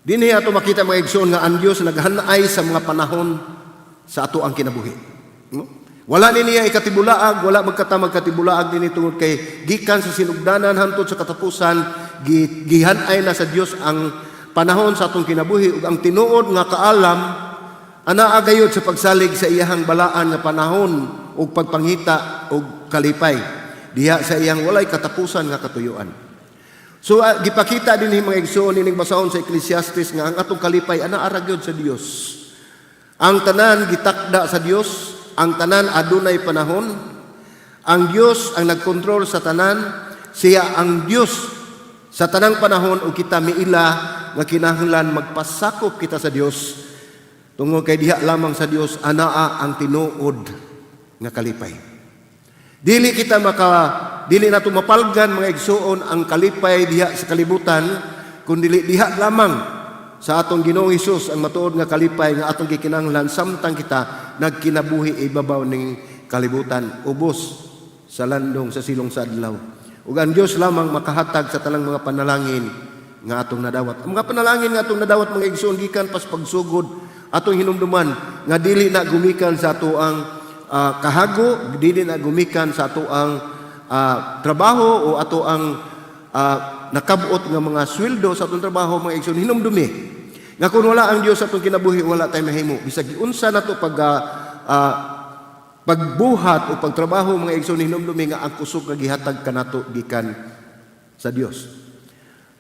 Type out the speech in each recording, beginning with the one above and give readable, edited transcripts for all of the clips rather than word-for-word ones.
Dinhi ato makita, mga igsoon, nga ang Dios naghanay sa mga panahon sa ato ang kinabuhi. No? Wala ni niya ikatibulaag, wala magkata magkatibulaag dinhi tungod kay gikan sa sinugdanan hantod sa katapusan gihanay na sa Dios ang panahon sa atong kinabuhi ug ang tinuod nga kaalam anaa gayud sa pagsalig sa iyahang balaan nga panahon ug pagpangita og kalipay diha sa iyang walay katapusan nga katuyuan. So gipakita din mga igsoon nining basahon sa Ecclesiastes nga ang atong kalipay anaa ra gyud sa Dios. Ang tanan gitakda sa Dios, ang tanan adunay panahon. Ang Dios ang nagkontrol sa tanan, siya ang Dios sa tanang panahon ug kita miila nga kinahanglan magpasakop kita sa Dios tungod kay diha lamang sa Dios anaa ang tinuod nga kalipay. Dili nato mapalgan, mga igsuon, ang kalipay diha sa kalibutan kun dili diha lamang sa atong Ginoong Hesus ang matuod nga kalipay nga atong gikinahanglan samtang kita nagkinabuhi ibabaw ning kalibutan, ubos sa landong sa silong sa adlaw. Ug ang Dios lamang makahatag sa tanang mga panalangin nga atong nadawat. Ang mga panalangin nga atong nadawat, mga igsuon, gikan pas pagsugod, atong hinumduman nga dili na gumikan sa ato ang kahago, dili na gumikan sa ato ang trabaho o ato ang nakabot nga mga sweldo sa atong trabaho, mga igsoon. Hinumdumi nga kung wala ang Dios sa atong kinabuhi, wala tay mahimo. Bisag giunsa nato pagbuhat o pagtrabaho, mga igsoon, hinumdumi nga ang kusog nga gihatag kanato gikan sa Dios.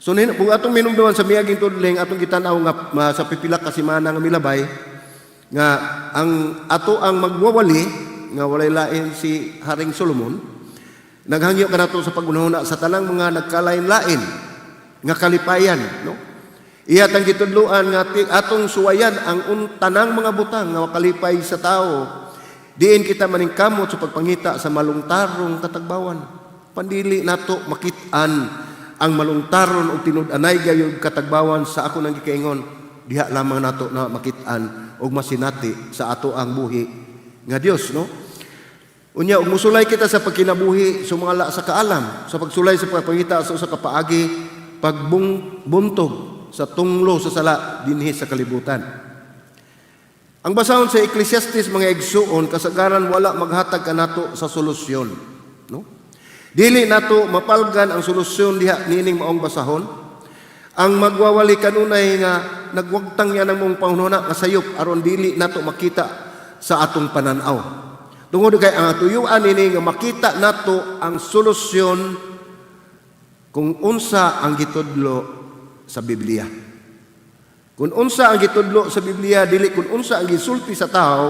So kung atong minumduman sa miaging tudling, atong gitan-aw nga sa pipila ka semana nga milabay nga ang ato ang magwawali nga walay lain si Haring Solomon naghangyo kanato sa paghunahuna sa tanang mga nagkalain-lain nga kalipayan, no? Iya tang gitudloan nga atong suwayan ang tanang mga butang nga makalipay sa tao, diin kita maningkamot sa pagpangita sa malungtarong katagbawan. Pandili nato makit-an ang malungtaron og tinud-anay gayud katagbawan, sa ako nang gikaingon, diha lamang nato na makit-an og masinati sa ato ang buhi nga Dios, no? Unya ug musulay kita sa pagkinabuhi sumala sa kaalam, sa pagsulay sa pagpangita sa usa ka paagi pagbuntog sa tunglo sa sala dinhi sa kalibutan. Ang basahon sa Ecclesiastes, mga igsuon, kasagaran wala maghatag kanato sa solusyon, no? Dili nato mapalgan ang solusyon diha niining maong basahon. Ang magwawali kanunay nga nagwagtang niya ng mong panghuna nga sayop aron dili nato makita sa atong pananaw. Tungod kay ang atuyuan nini nga makita nato ang solusyon kung unsa ang gitudlo sa Biblia. Kung unsa ang gitudlo sa Biblia, dili kung unsa ang gisulti sa tao,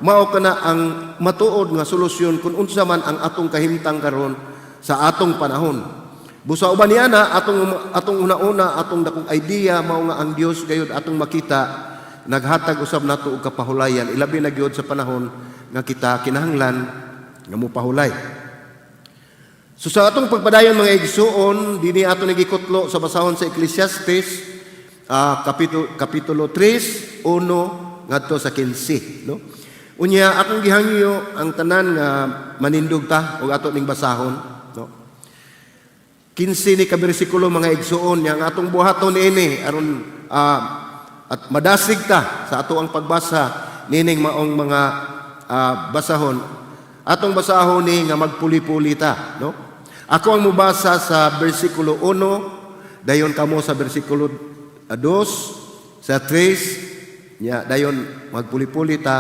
mao kana ang matuod nga solusyon kung unsa man ang atong kahimtang karon sa atong panahon. Busa uban niya na atong atong una-una, atong dakong idea mao nga ang Dios gayud atong makita naghatag usab nato og kapahulayan, ilabi na gyud sa panahon nga kita kinahanglan nga mopahulay. So sa atong pagpadayon, mga igsuon, dinhi ato nagikutlo sa basahon sa Ecclesiastes kapitulo 3, 1 ngadto sa 15, no? Unya akong gihangyo ang tanan nga manindog ta ug ato ning basahon, no? 15 ni ka bersikulo, mga igsuon, nya ang atong buhaton niini aron at madasig ta sa ato ang pagbasa nining maong mga basahon. Atong basahon ni nga magpuli-puli ta, no? Ako ang mubasa sa bersikulo 1, dayon kamo sa bersikulo 2, sa 3, nya dayon magpuli-puli ta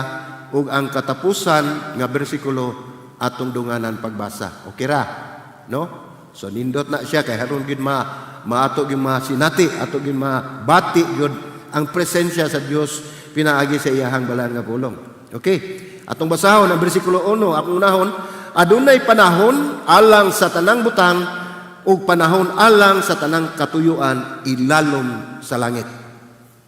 ug ang katapusan nga bersikulo atong dunganan pagbasa. Okay ra, no? So nindot na siya kay haron gid ma maato gyud masinati, ato gyud mabati gyud ang presensya sa Dios pinaagi sa iyahang balaan nga pulong. Okay. Atong basahon ang bersikulo 1, akong unahon: Adunay panahon alang sa tanang butang ug panahon alang sa tanang katuyuan ilalom sa langit.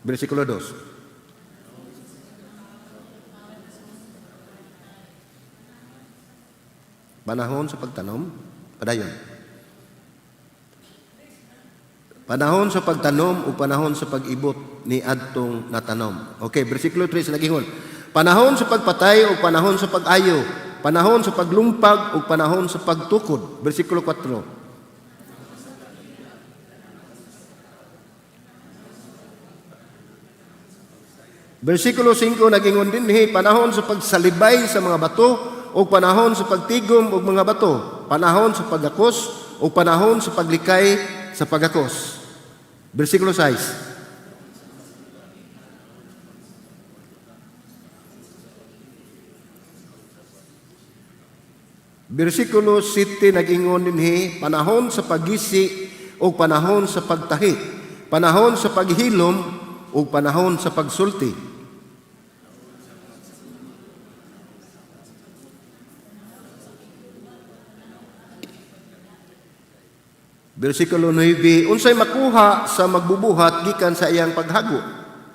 Bersikulo 2. Panahon sa pagtanom, padayon. Panahon sa pagtanom o panahon sa pag-ibot ni adtong natanom. Okay, bersikulo 3 nagingon. Panahon sa pagpatay o panahon sa pag-ayo, panahon sa paglumpag o panahon sa pagtukod. Bersikulo 4. Bersikulo 5 nagingon dinhi, panahon sa pagsalibay sa mga bato o panahon sa pagtigom og mga bato, panahon sa paggakos o panahon sa paglikay sa paggakos. Bersikulo 6. Bersikulo 7 nag-ingon dinhi, panahon sa paggisi o panahon sa pagtahi, panahon sa paghilom o panahon sa pagsulti. Bersikulo 9, unsay makuha sa magbubuhat gikan sa iyang paghago?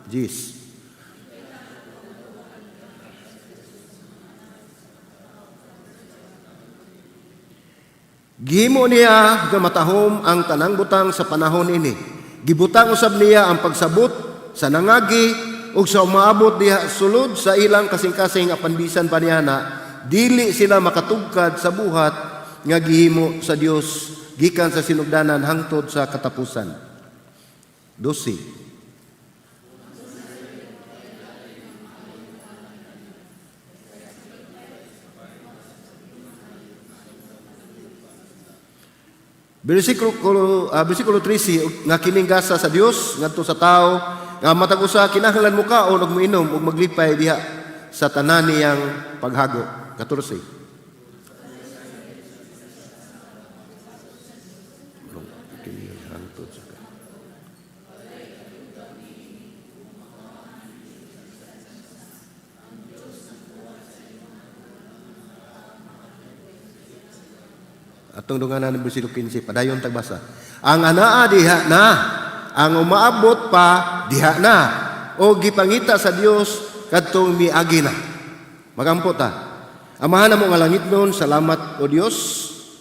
10. Gihimo niya nga matahom ang tanang butang sa panahon ini. Gibutang usab niya ang pagsabot sa nangagi ug sa umaabot diha sulod sa ilang kasing-kasing, apan bisan pa niana dili sila makatugkad sa buhat nga gihimo sa Dios gikan sa sinugdanan hangtod sa katapusan. 12. Bersikulo 13 nga kining gasa sa Dios ngadto sa tao nga matag usa kinahanglan mukaon ug moinom ug maglipay diha sa tanan niyang paghago. 14. Kini hangtod sa. Atong dunganan ng bersikulo 15, padayon tagbasa. Ang anaa diha na, ang umaabot pa diha na, o gipangita sa Dios kadtong miagi na. Magampo ta. Amahan namo nga langitnon, salamat o Dios.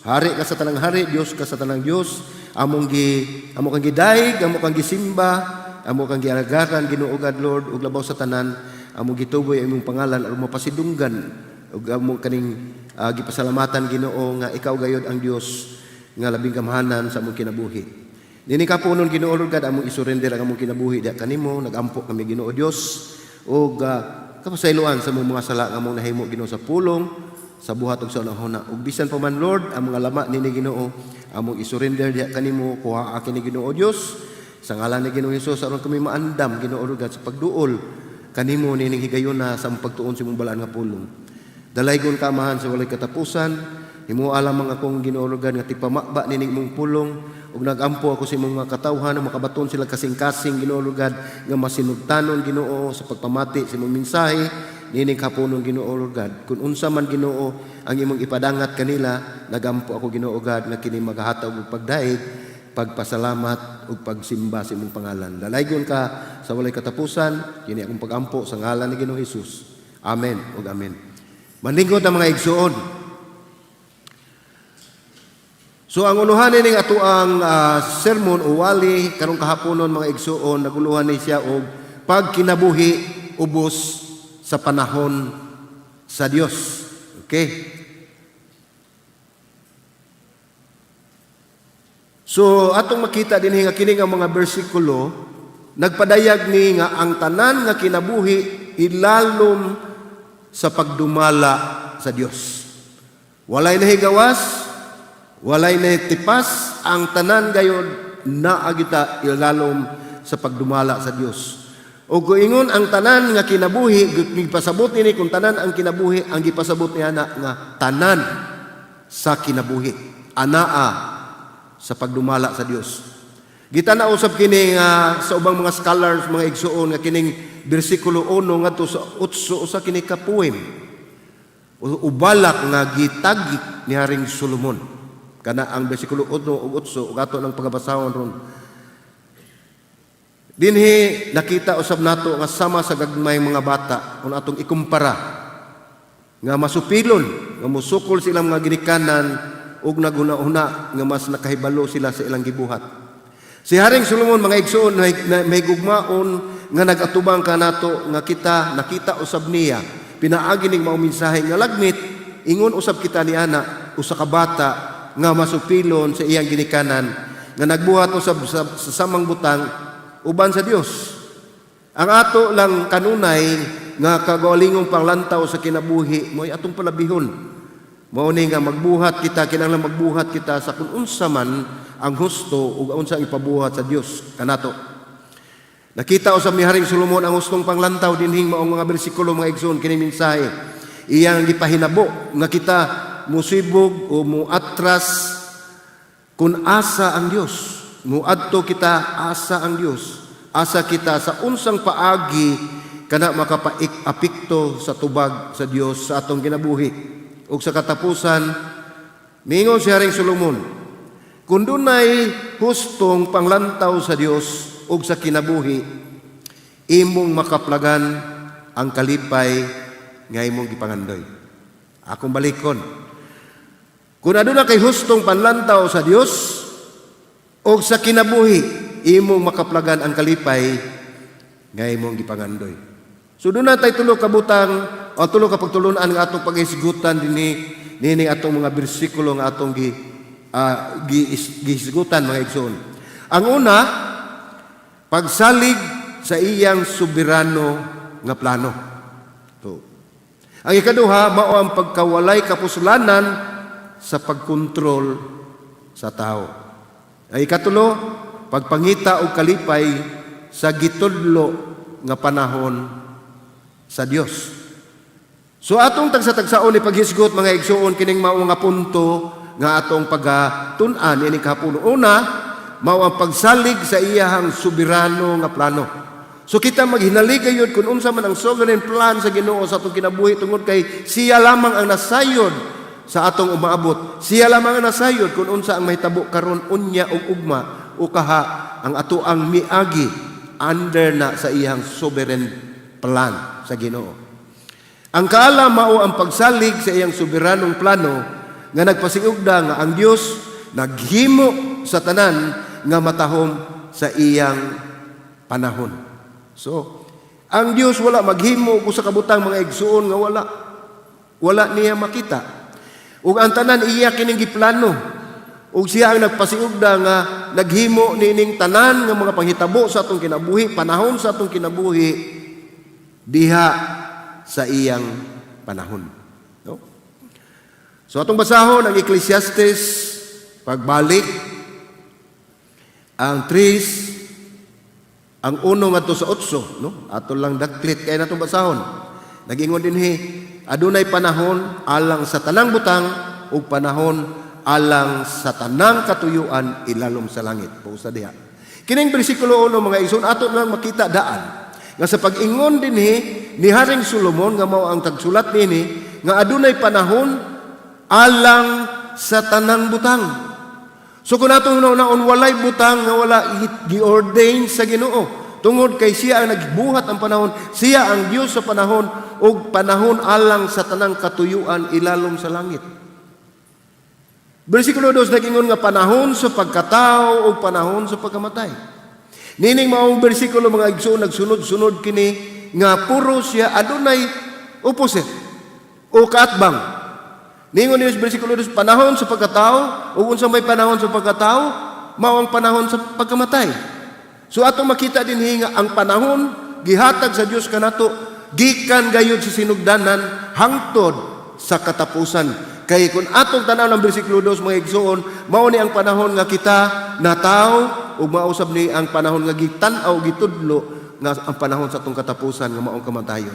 Hari ka sa tanang hari, Dios ka sa tanang Dios. Amo kang gidayeg, amo kang gisimba, amo kang gialagaran, Ginoo God Lord, ug labaw sa tanan, amo gituboy ang imong pangalan aron mapasidunggan ug amo kaning gipasalamatan, Ginoo, nga ikaw gayod ang Dios nga labing gamhanan sa among kinabuhi. Nini kapunon, Ginoo Lord God, among isurrender ang among kinabuhi diha kanimo. Nagampo kami, Ginoo Dios, ug kapasayloan sa among mga sala nga among nahimo, Ginoo, sa pulong, sa buhat ug sa hunahuna. Ug bisan pa man, Lord, ang mga lama nini, Ginoo, among isurrender diha kanimo, kuhaa kini, Ginoo Dios, sa ngalan ni Ginoo Hesus, aron kami maandam, Ginoo Lord God, sa pagduol kanimo nining higayuna sa among pagtuon sa imong balaan nga pulong. Dalaygon ka, Amahan, sa walay katapusan. Himoa lamang akong, Ginoo Lord God, nga tigpamaba nining imong pulong, ug nagampo ako sa imong mga katawhan nga makabaton sila kasing-kasing, Ginoo Lord God, nga masinugtanon, Ginoo, sa pagpamati sa imong mensahe nining kapunon, Ginoo Lord God. Kung unsa man, Ginoo, ang imong ipadangat kanila, nagampo ako, Ginoo God, nga kini magahatag og pagdayeg, pagpasalamat ug pagsimba sa imong pangalan. Dalaygon ka sa walay katapusan. Kini akong pagampo sa ngalan ni Ginoong Hesus. Amen ug amen. Manlingkod ang mga igsuon. So ang uluhan ning atoang sermon o wali karong kahaponon, mga igsuon, naguluhan ni siya og pagkinabuhi ubos sa panahon sa Dios. Okay? So atong makita din nga kini nga mga bersikulo nagpadayag ni nga ang tanan nga kinabuhi ilalom sa pagdumala sa Dios. Walay nahigawas, walay nahitipas, ang tanan gayod naa kita ilalom sa pagdumala sa Dios. O ingon ang tanan nga kinabuhi, gipasabot nini kung tanan ang kinabuhi, ang gipasabot niya na nga tanan sa kinabuhi, anaa sa pagdumala sa Dios. Gitana usab kini nga sa ubang mga scholars, mga igsuon, nga kining bersikulo 1 ngadto sa 8 usa kini ka poem o balak nga gitagik ni Haring Solomon. Kana ang bersikulo 1 ug 8 ug ato ng pagabasahon ron. Dinhi nakita usab nato nga sama sa gagmay mga bata, kung atong ikumpara, nga masupilon, nga musukol silang mga ginikanan ug naghuna-huna nga mas nakahibalo sila sa ilang gibuhat. Si Haring Solomon, mga igsuon, may gugmaon nga nagatubang kanato nga kita nakita usab niya pinaagi ning mao mensahe nga lagmit ingon usab kita ni ana usa ka bata nga masupilon sa iyang ginikanan nga nagbuhat usab sa samang butang uban sa Dios. Ang ato lang kanunay nga kagalingon panglantaw sa kinabuhi mo'y atong palabihon. Mao ni nga magbuhat kita, kinahanglan magbuhat kita sa kung unsa man ang husto ug unsa ang ipabuhat sa Dios kanato. Nakita usab ni Haring Solomon ang hustong panglantaw dinhing maong mga bersikulo, mga igsoon, kining mensahe. Iyang gipahinabo nga kita musibog o muatras kung asa ang Dios. Muadto kita asa ang Dios. Asa kita sa unsang paagi kana makapaik-apekto sa tubag sa Dios sa atong kinabuhi. Ug sa katapusan, miingon si Haring Solomon, kung dunay hustong panglantaw sa Dios ug sa kinabuhi, imong makaplagan ang kalipay nga imong gipangandoy. Akong balikon. Kung aduna kay hustong panlantaw sa Dios ug sa kinabuhi, imong makaplagan ang kalipay nga imong gipangandoy. So duna tay tulo ka butang o tulo ka pagtulunan nga atong paghisgutan dinhi nini atong mga bersikulo nga atong gihisgutan, mga igsoon. Ang una, pagsalig sa iyang soberano nga plano. To. Ang ikaduha, mao ang pagkawalay kapuslanan sa pagkontrol sa tao. Ang ikatulo, pagpangita og kalipay sa gitudlo nga panahon sa Dios. So atong tagsa-tagsaon ni paghisgot, mga igsuon, kining mao nga punto nga atong pagatun-an ining kahaponon. Una, mao ang pagsalig sa iyahang soberano nga plano. So kita maghinalig gayud kung unsa man ang sovereign plan sa Ginoo sa atong kinabuhi tungod kay siya lamang ang nasayod sa atong umaabot. Siya lamang ang nasayod kung unsa ang mahitabo karon, unya ug ugma o kaha. Ang ato ang miagi under na sa iyang sovereign plan sa Ginoo. Ang kaalam mao ang pagsalig sa iyang soberanong plano nga nagpasiugda nga ang Dios naghimo sa tanan nga matahom sa iyang panahon. So, ang Dios wala maghimo og usa ka butang, mga igsuon, nga wala niya makita. Ug ang tanan iya kining giplano. Ug siya ang nagpasiugda nga naghimo niining tanan nga mga panghitabo sa atong kinabuhi, panahon sa atong kinabuhi diha sa iyang panahon. No? So atong basahon ang Ecclesiastes, pagbalik ang 3 ang 1 ngadto sa 8, no? Ato lang daklit kay natong basahon. Nagingon dinhi, adunay panahon alang sa tanang butang ug panahon alang sa tanang katuyuan ilalom sa langit. Pausa diha. Kining bersikulo 1, mga igsoon, ato lang makita daan nga sa pag-ingon dinhi ni Haring Solomon nga mao ang tagsulat nini nga adunay panahon alang sa tanang butang. So kung atong hunahunaon, walay butang nga wala gi-ordain sa Ginoo. Tungod kay siya ang nagbuhat ang panahon, siya ang Dios sa panahon ug panahon alang sa tanang katuyuan ilalom sa langit. Bersikulo 2, nagingon nga panahon sa pagkatao ug panahon sa pagkamatay. Nining maong bersikulo, mga igsoon, nagsunod-sunod kini nga puro siya adunay opposite o kaatbang. Ningon niya sa bersikulo 2, panahon sa pagkatao ug unsa may panahon sa pagkatao, mao ang panahon sa pagkamatay. So atong makita dinhi nga ang panahon gihatag sa Dios kanato gikan gayud sa sinugdanan hangtod sa katapusan. Kay kung atong tan-aw ng bersikulo 2, mga igsoon, mao ni ang panahon nga kita nataw ug mao sab ni ang panahon nga gitan-aw, gitudlo nga ang panahon sa atong katapusan nga maong kamatayon.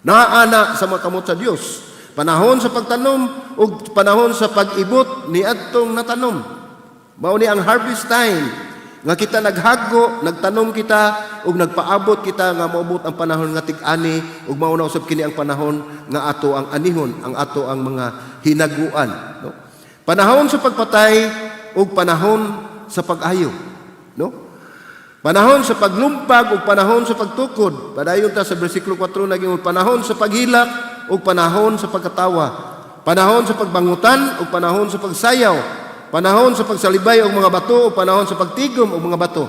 Naa na sa mga kamot sa Dios. Panahon sa pagtanom ug panahon sa pag-ibot ni adtong natanom. Mao ni ang harvest time nga kita naghago, nagtanom kita ug nagpaabot kita nga moabot ang panahon nga tig-ani ug mao na usab kini ang panahon nga ato ang anihon, ang ato ang mga hinaguan, no? Panahon sa pagpatay ug panahon sa pag-ayo, no? Panahon sa paglumpag ug panahon sa pagtukod. Padayon ta sa bersikulo 4, naging panahon sa paghilak ug panahon sa pagkatawa. Panahon sa pagbangutan ug panahon sa pagsayaw. Panahon sa pagsalibay og mga bato ug panahon sa pagtigom og mga bato.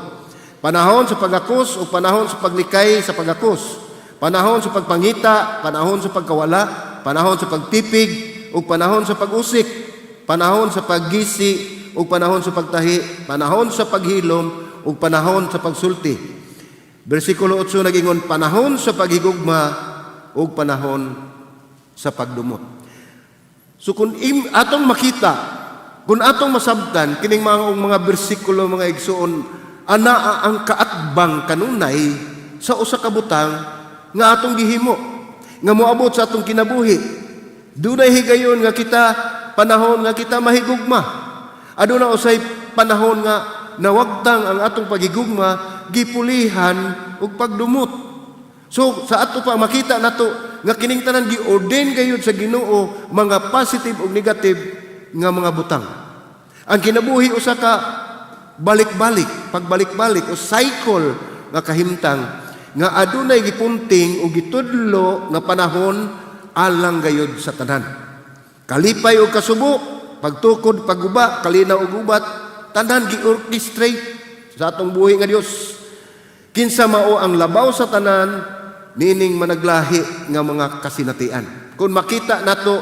Panahon sa pagakos ug panahon sa paglikay sa pagakos. Panahon sa pagpangita, panahon sa pagkawala, panahon sa pagtipig ug panahon sa pag-usik, panahon sa paggisi ug panahon sa pagtahi, panahon sa paghilom ug panahon sa pagsulti. Bersikulo 8 nagingon, panahon sa paghigugma ug panahon sa pagdumot. So kung atong makita, kung atong masabtan kining mga bersikulo, mga igsuon, anaa ang kaatbang kanunay sa usa ka butang nga atong gihimo nga moabot sa atong kinabuhi. Dunay higayon nga kita, panahon nga kita mahigugma. Aduna usay panahon nga nawagtang ang atong paghigugma, gipulihan og pagdumot. So sa ato pa makita nato nga kining tanan gi-ordain gayud sa Ginoo, mga positive ug negative nga mga butang. Ang kinabuhi usa ka balik-balik, pagbalik-balik o cycle nga kahimtang nga adunay gipunting o gitudlo nga panahon alang gayud sa tanan. Kalipay o kasubo, pagtukod, pagguba, kalinaw ug gubat, tanan gi-orchestrate sa atong buhi nga Dios. Kinsa mao ang labaw sa tanan nining managlahi nga mga kasinatian? Kung makita nato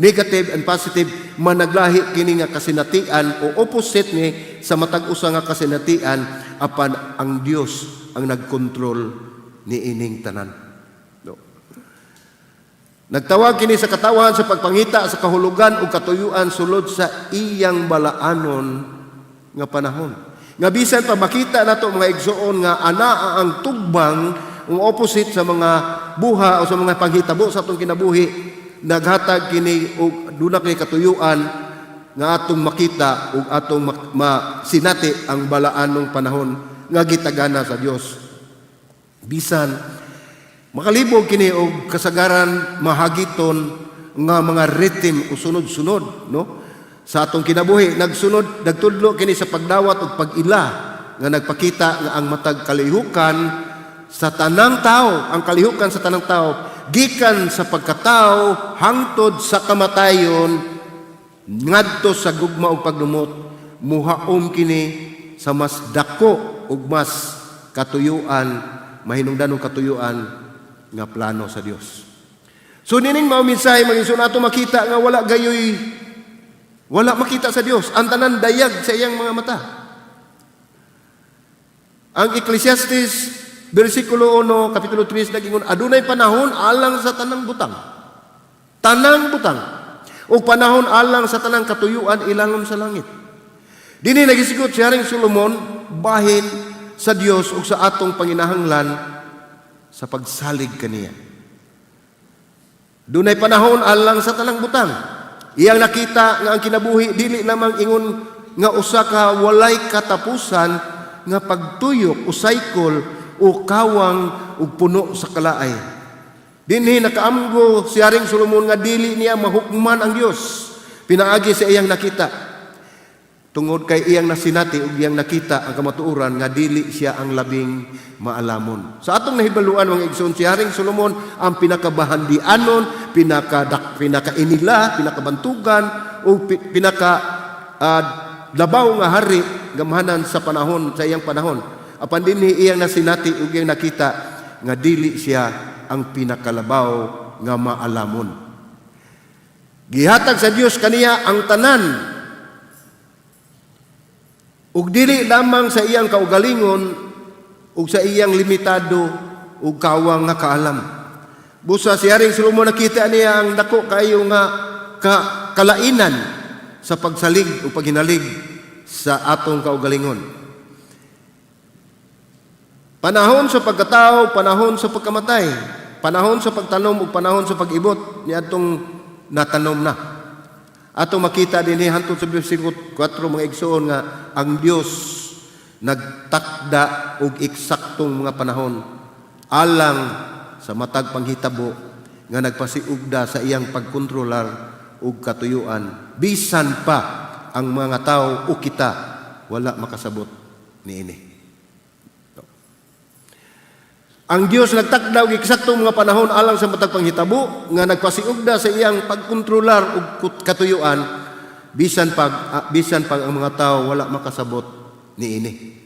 negative and positive, managlahi kini nga kasinatian o opposite ni sa matag usa nga kasinatian, apan ang Dios ang nagkontrol ni ining tanan. No. Nagtawag kini sa katawhan sa pagpangita sa kahulugan ug katuyuan sulod sa iyang balaanon nga panahon. Nga bisan pa makita nato, mga igsuon, nga anaa ang tugbang, ang opposite sa mga buha o sa mga panghitabo sa atong kinabuhi, naghatag kini og duna kini katuyuan nga atong makita ug atong masinati ang balaanong panahon nga gitagana sa Dios. Bisan makalibog kini og kasagaran mahagiton nga mga rhythm o sunod-sunod, no, sa atong kinabuhi. Nagsunod, nagtudlo kini sa pagdawat ug pag-ila nga nagpakita nga ang matag kalihukan sa tanang tao, ang kalihukan sa tanang tao gikan sa pagkatao hangtod sa kamatayon ngadto sa gugma ug pagdumot, muhaom kini sa mas dako ug mas katuyuan, mahinungdanong katuyuan nga plano sa Dios. So nining mao mensahe, mga igsoon, ato makita nga wala gayoy wala makita sa Dios. Ang tanan dayag sa iyang mga mata. Ang Ecclesiastes versikulo 1, kapitulo 3, nagingon, adunay panahon alang sa tanang butang. Tanang butang. O panahon alang sa tanang katuyuan ilalom sa langit. Dinhi nagisigot si Haring Solomon bahin sa Dios ug sa atong panginahanglan sa pagsalig kaniya. Dunay panahon alang sa tanang butang. Iyang nakita nga ang kinabuhi dili lamang ingon nga usa ka walay katapusan nga pagtuyok o cycle o kawang ug puno sa kalaay. Dinhi nakaamgo si Haring Solomon nga dili niya mahukman ang Dios pinaagi sa iyang nakita. Tungod kay iyang nasinati ug iyang nakita ang kamatuoran nga dili siya ang labing maalamon. Sa atong nahibaluan, mga igsoon, si Haring Solomon ang pinakabahandianon, pinakainila, pinakabantugan o pinaka labaw nga hari gamhanan sa panahon, sa iyang panahon. Apan dinhi iyang nasinati ug iyang nakita nga dili siya ang pinakalabaw nga maalamon. Gihatag sa Dios kaniya ang tanan ug dili lamang sa iyang kaugalingon ug sa iyang limitado ug kawang nga kaalam. Busa si Haring Solomon, nakita niya ang dako kaayo nga kalainan sa pagsalig o paghinalig sa atong kaugalingon. Panahon sa pagkatao, panahon sa pagkamatay, panahon sa pagtanom ug panahon sa pag-ibot niadtong natanom na. Atong makita dinhi hantod sa bersikulo 4, mga igsoon, nga ang Dios nagtakda og eksaktong mga panahon alang sa matag panghitabo nga nagpasiugda sa iyang pagkontrolar ug katuyuan, bisan pa ang mga tao o kita wala makasabot niini. Ang Dios nagtakda og eksaktong mga panahon alang sa matag panghitabo nga nagpasiugda sa iyang pagkontrolar ug katuyuan, bisan pag ang mga tao wala makasabot niini.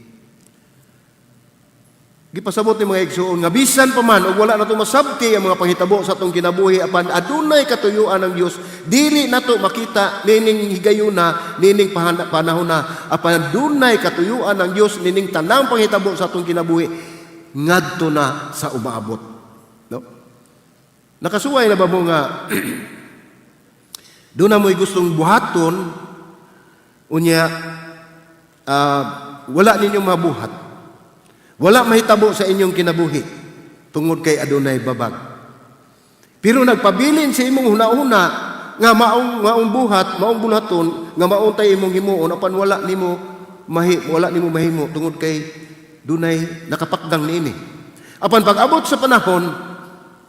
Gipasabot ni, mga igsuon, nga bisan pa man og wala nato masabti ang mga panghitabo sa atong kinabuhi, apan adunay katuyuan ng Dios. Dili nato makita nining higayuna, nining panahon na, apan adunay katuyuan ng Dios nining tanang panghitabo sa atong kinabuhi. ngadto na sa umaabot. No? Nakasuway na ba mo nga duna mo'y gustong buhaton, unya wala ninyong mabuhat? Wala mahitabo sa inyong kinabuhi tungod kay adunay babag. Pero nagpabilin sa imong hunahuna nga maong maong buhat, maong buhaton, nga mauntay imong himuon, apan wala nimo mahimo tungod kay dunay nakapakdang niini. Apan pag-abot sa panahon,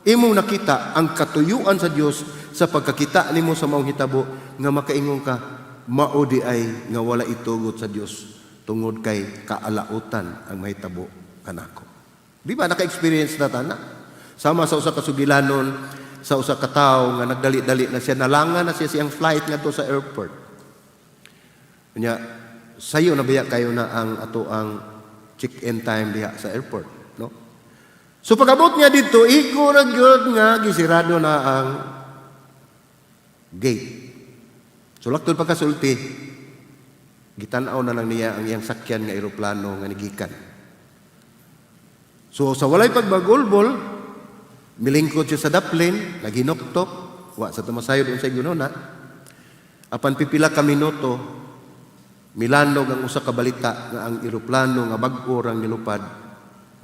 imong nakita ang katuyuan sa Dios sa pagkakita nimo sa maong hitabo nga makaingon ka, "Mao diay nga wala itugot sa Dios tungod kay kaalautan ang mahitabo kanako." Di ba naka-experience na ta na? Sama sa usa ka sugilanon sa usa ka tawo nga nagdali-dali na siya, nalangan na siya siyang flight ngadto sa airport. Nya, sayo na baya kayo na ang ato ang check-in time diha sa airport, no? So pag-abot niya dito, igo ra gyud nga gisirado na ang gate. So laktod pagkasulti, gitan-aw na lang niya ang iyang sakyan nga eroplano nga nigikan. So sa walay pagbagulbol, milingkod siya sa daplin, naghinoktok, wa sa tumasayod unsay gunona. Apan pipila ka minuto, milanog ang usa ka balita nga ang eroplano nga bag-o rang nilupad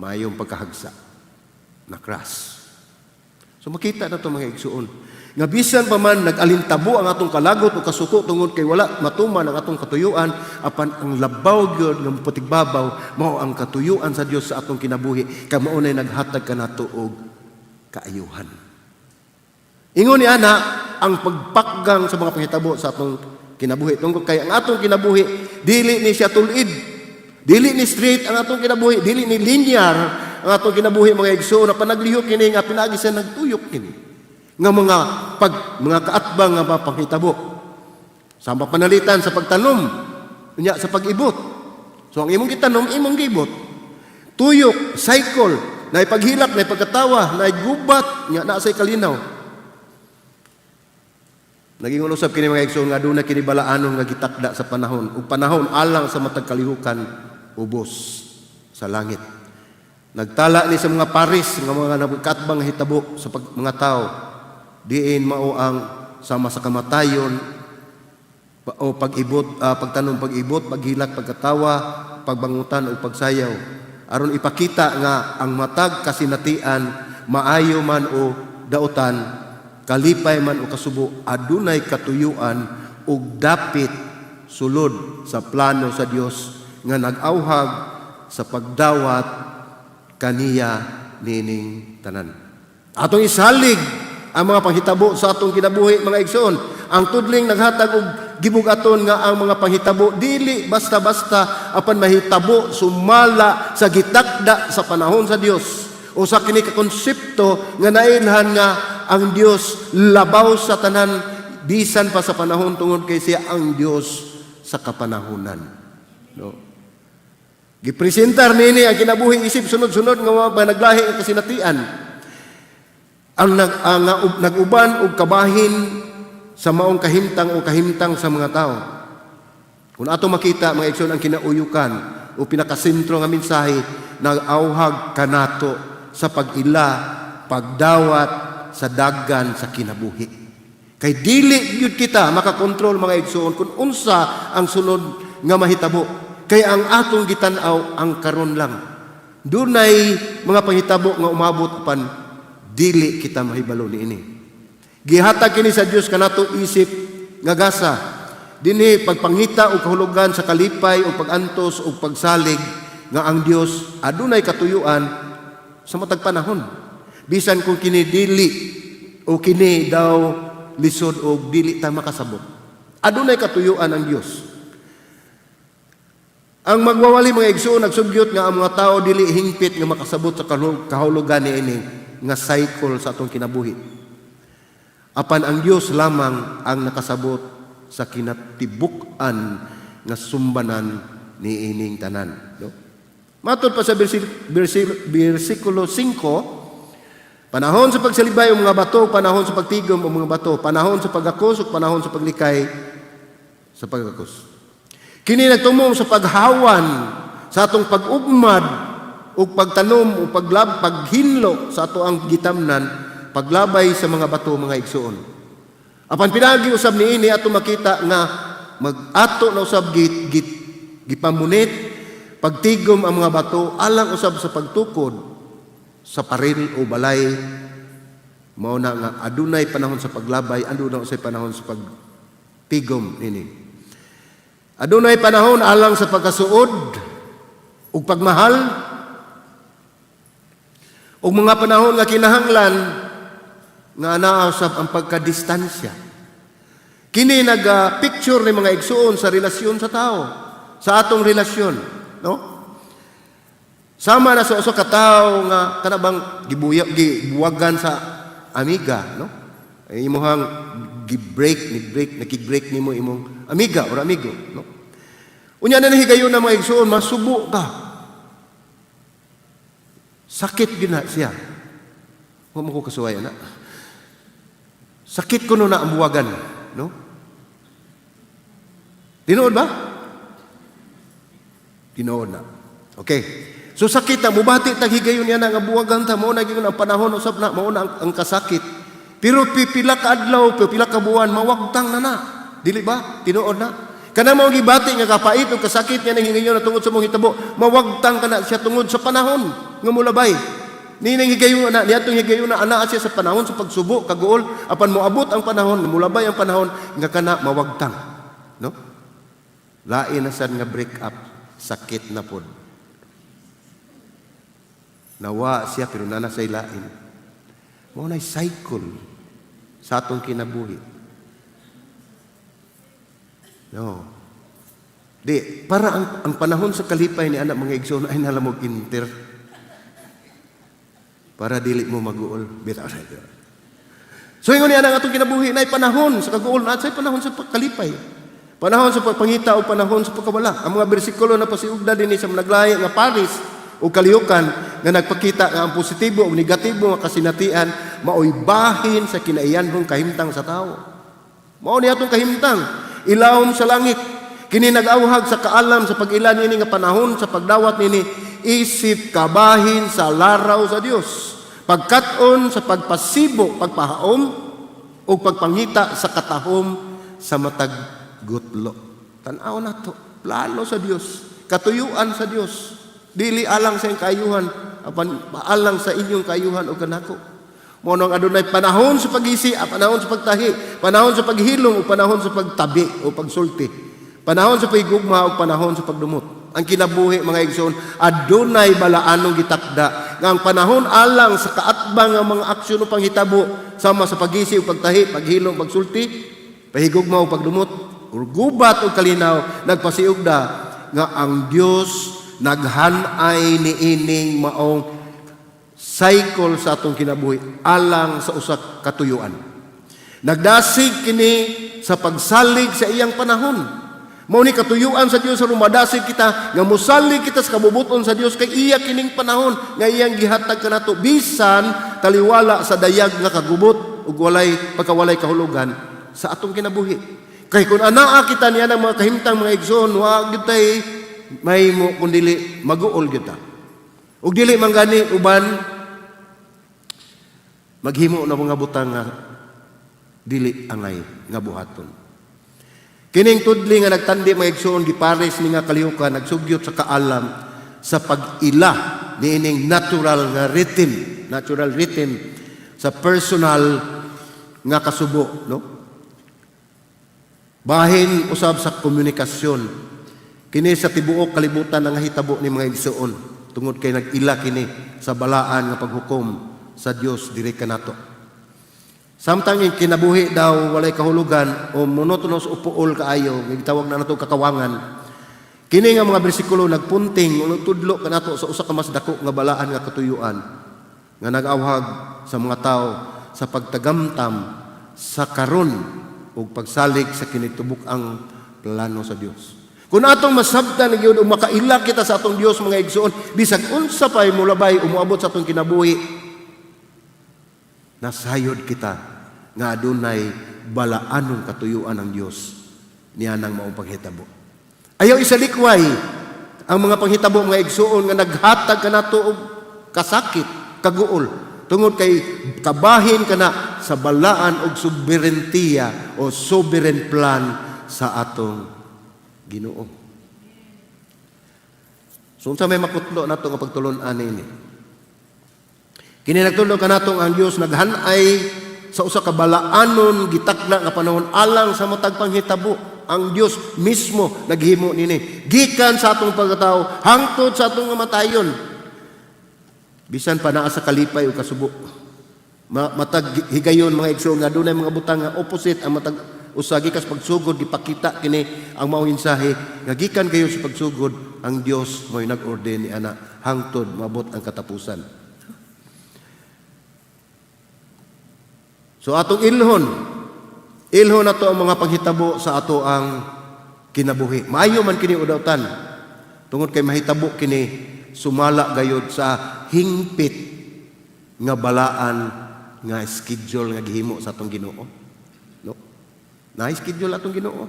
maayong pagkahagsa, na crash. So makita na to, mga igsuon, nga bisan pa man nag-alintabo ang atong kalagot o kasuko tungod kay wala matuman ang atong katuyuan, apan ang labaw gyud nga mupatigbabaw mao ang katuyuan sa Dios sa atong kinabuhi, kay mao nay naghatag kanato og kaayuhan. Ingon ni ana ang pagpakgang sa mga panghitabo sa atong kinabuhi tungod kay ang atong kinabuhi dili ni siya tulid. Dili ni straight ang atong kinabuhi, dili ni linear ang atong kinabuhi, mga igsoon, na panaglihok kini nga pinaagi sa nagtuyok kini nga mga pag mga kaatbang nga mapanghitabo. Sa mapanalitan sa pagtanom, unya sa pag-ibot. So ang imong gitanom, imong giibot. Tuyok, cycle, na ipaghilak, na ipagkatawa, na gubat, nga naa say kalinaw. Naging usab kini, mga igsoon, nga aduna kini balaanon nga gitakda sa panahon ug panahon alang sa matag kalihukan ubos sa langit. Nagtala ni sa mga paris nga mga nagkatbang hitabo sa mga tao diin mao ang sama sa kamatayon o pag-ibot, pagtanom, pag-ibot, paghilak, pagkatawa, pagbangutan o pagsayaw, aron ipakita nga ang matag kasinatian, maayo man o dautan, kalipay man o kasubo, adunay katuyuan ug dapit sulod sa plano sa Dios nga nag-awhag sa pagdawat kaniya nining tanan. Atong isalig ang mga panghitabo sa atong kinabuhi, mga igsoon. Ang tudling naghatag og gibug-aton nga ang mga panghitabo dili basta-basta, apan mahitabo sumala sa gitakda sa panahon sa Dios. Usa kini ka konsepto nga nailhan nga ang Dios labaw sa tanan bisan pa sa panahon tungod kay siya ang Dios sa kapanahonan. No? Gipresentar nini ang kinabuhi isip sunod-sunod nga mga panaglahi nga kasinatian. Ang nag-uban og kabahin sa maong kahimtang o kahimtang sa mga tao. Kung ato makita, mga igsoon, ang kinauyukan o pinakasentro nga mensahe, nag-awhag kanato sa pag-ila, pagdawat sa dagan sa kinabuhi. Kay dili gyud kita makakontrol, mga igsoon, kung unsa ang sunod nga mahitabo. Kay ang atong gitan-aw ang karon lang. Dunay mga panghitabo nga umabot apan dili kita mahibalo niini. Gihatag kini sa Dios kanato isip nga gasa. Dinhi pagpangita og kahulugan sa kalipay o pag-antos o pagsalig nga ang Dios adunay katuyuan sa matag panahon. Bisan kung kini dili o kini daw lisod o dili ta makasabot. Adunay katuyuan ang Dios. Ang magwawali, mga igsoon, nagsugyot nga ang mga tao dili hingpit nga makasabot sa kahulugan niini nga cycle sa atong kinabuhi. Apan ang Dios lamang ang nakasabot sa kinatibuk-an nga sumbanan niining tanan. No? Matod pa sa bersikulo 5, panahon sa pagsalibay og mga bato, panahon sa pagtigom og mga bato, panahon sa pagakos ug panahon sa paglikay sa pagakos. Kini nagtumong sa paghawan sa atong pag-ugmad. Ug pagtanom o paghinlo sa ato ang gitamnan, paglabay sa mga bato, mga igsuon. Apan pinagi usab niini ato makita nga mag-ato na usab git, git gipamunit pagtigom ang mga bato alang usab sa pagtukod sa paril o balay. Mao na nga adunay panahon sa paglabay, adunay usay panahon sa pagtigom nini. Adunay panahon alang sa pagkasuod ug pagmahal ug mga panahon nga kinahanglan nga anaa usab ang pagkadistansya. Kini naga-picture ni, mga igsuon, sa relasyon sa tao, sa atong relasyon, no? Sama na sa usa ka tawo nga kana bang gibuya, gibuwagan sa amiga, no? Ay imuhang gi-break ni break, nakig-break nimo imong amiga or amigo, no? Unya na higayon na, mga igsuon, masubo ka. Sakit gina siya. Wa mo ko kasuway ana. Sakit kuno na ang buwagan, no? Tinuod ba? Tinuod na. Okay. So sakit na, mubati tag higayon niya na nga buwagan ta, mao na gyud ang panahon usab na, mao na ang kasakit. Pero pipila ka adlaw, pipila ka buwan, mawagtang na na. Dili ba? Tinuod na. Kana mao gibati nga kapait o kasakit niya nang higayon na tungod sa mong hitabo, mawagtang ka na siya tungod sa panahon nga mulabay. Nining higayon na, niadtong higayon na anaa siya sa panahon sa pagsubo, kaguol, apan moabot ang panahon, mulabay ang panahon nga kana mawagtang. No? Lain na sad nga break up, sakit na pod. Nawa siya pero nana say lain. Mao nay cycle sa atong kinabuhi. No. Di, para ang panahon sa kalipay ni anak, mga igsoon, ay nalamog inter. Para dili mo maguol. Bitaw sa ito. So ingon niya ang atong kinabuhi na panahon sa kaguol na at sa panahon sa kalipay. Panahon sa pagpangita o panahon sa pagkawala. Ang mga bersikulo na pasiugda din sa naglahi nga paris o kalihukan nga nagpakita nga ang positibo o negatibo nga kasinatian maoy bahin sa kinaiyanhong kahimtang sa tao. Mao ni atong kahimtang ilawom sa langit. Kini nag-awhag sa kaalam sa pag-ila niini nga panahon sa pagdawat nini isip kabahin sa laraw sa Dios. Pagkat-on sa pagpasibo, pagpahaom o pagpangita sa katahom sa matag gutlo. Tan-aw na to, plano sa Dios, katuyuan sa Dios. Dili alang sa iyong kaayuhan, apan alang sa inyong kaayuhan o kanako. Mao nang adunay panahon sa pag-isi, panahon sa pagtahi, panahon sa paghilom o panahon sa pagtabi o pagsulti. Panahon sa paghigugma o panahon sa pagdumot. Ang kinabuhi, mga igsoon, adunay balaanong gitakda nga ang panahon alang sa kaatbang nga mga aksyon o panghitabo sama sa pag-isi o pagtahi, paghilom, pagsulti, pahigugma o pagdumot, ug gubat o kalinaw, nagpasiugda nga ang Dios naghanay niining maong cycle sa atong kinabuhi alang sa usa katuyuan. Nagdasig kini sa pagsalig sa iyang panahon. Mao ni katuyuan sa Dios aron madasig kita nga mosalig kita sa kabubuton sa Dios kay iya kining panahon nga iyang gihatag kanato bisan taliwala sa dayag nga kagubot ug walay pagkawalay kahulugan sa atong kinabuhi. Kay kung anaa kita niya ng mga kahimtang, mga igsoon, wa gyud tay mahimo kun dili maguol gyud ta. Ug dili man gani uban maghimo na mga butang nga dili angay nga buhaton. Kining tudli nga nagtandi, mga igsoon, gipares ni nga kalihukan nagsugyot sa kaalam sa pag-ila niining natural nga rhythm, natural rhythm sa personal nga kasubo, no? Bahin usab sa komunikasyon. Kini sa tibuok kalibutan ang hitabo ni, mga igsoon, tungod kay nag-ila kini sa balaan nga paghukom sa Dios diri kanato. Samtang yung kinabuhi daw walay kahulugan o monotonous o puol kaayo, gitawag na nato kakawangan. Kini nga mga bersikulo nagpunting o nagtudlo kanato sa usa ka mas dako nga balaan nga katuyuan nga nag-awhag sa mga tao sa pagtagamtam sa karon ug pagsalig sa kinitibuk-ang plano sa Dios. Kung atong masabtan gyud ug makaila kita sa atong Dios, mga igsoon, bisag unsa pay mulabay o moabot sa atong kinabuhi, nasayod kita nga adunay balaanong katuyuan ng Dios niya nang maong paghitabo. Ayaw isalikway Ang mga panghitabo, mga igsuon, nga naghatag kanato og kasakit, kaguol, tungod kay kabahin kana sa balaan og soberentiya o sovereign plan sa atong Ginoo. So unsa may makutlo nato nga pagtulon-an ini? Kini nagtudlo kanato ang Dios naghanay sa usa ka balaanon gitakna nga panahon alang sa matag panghitabo. Ang Dios mismo naghimo nini. Gikan sa atong pagkatao hangtod sa atong kamatayon. Bisan pa naa sa kalipay o kasubo. Matag higayon, mga igsoon, nga dunay mga butang nga opposite ang matag usa. Gikas pagsugod gipakita kini ang maong mensahe nga gikan kayo sa pagsugod, ang Dios mo'y nag-ordain ni ana hangtod maabot ang katapusan. So atong ilhon, ilhon nato ang mga panghitabo sa ato ang kinabuhi. Maayo man kini udawtan tungod kay mahitabo kini sumala gayod sa hingpit nga balaan nga schedule nga gihimo sa atong Ginoo. No? Na schedule atong Ginoo.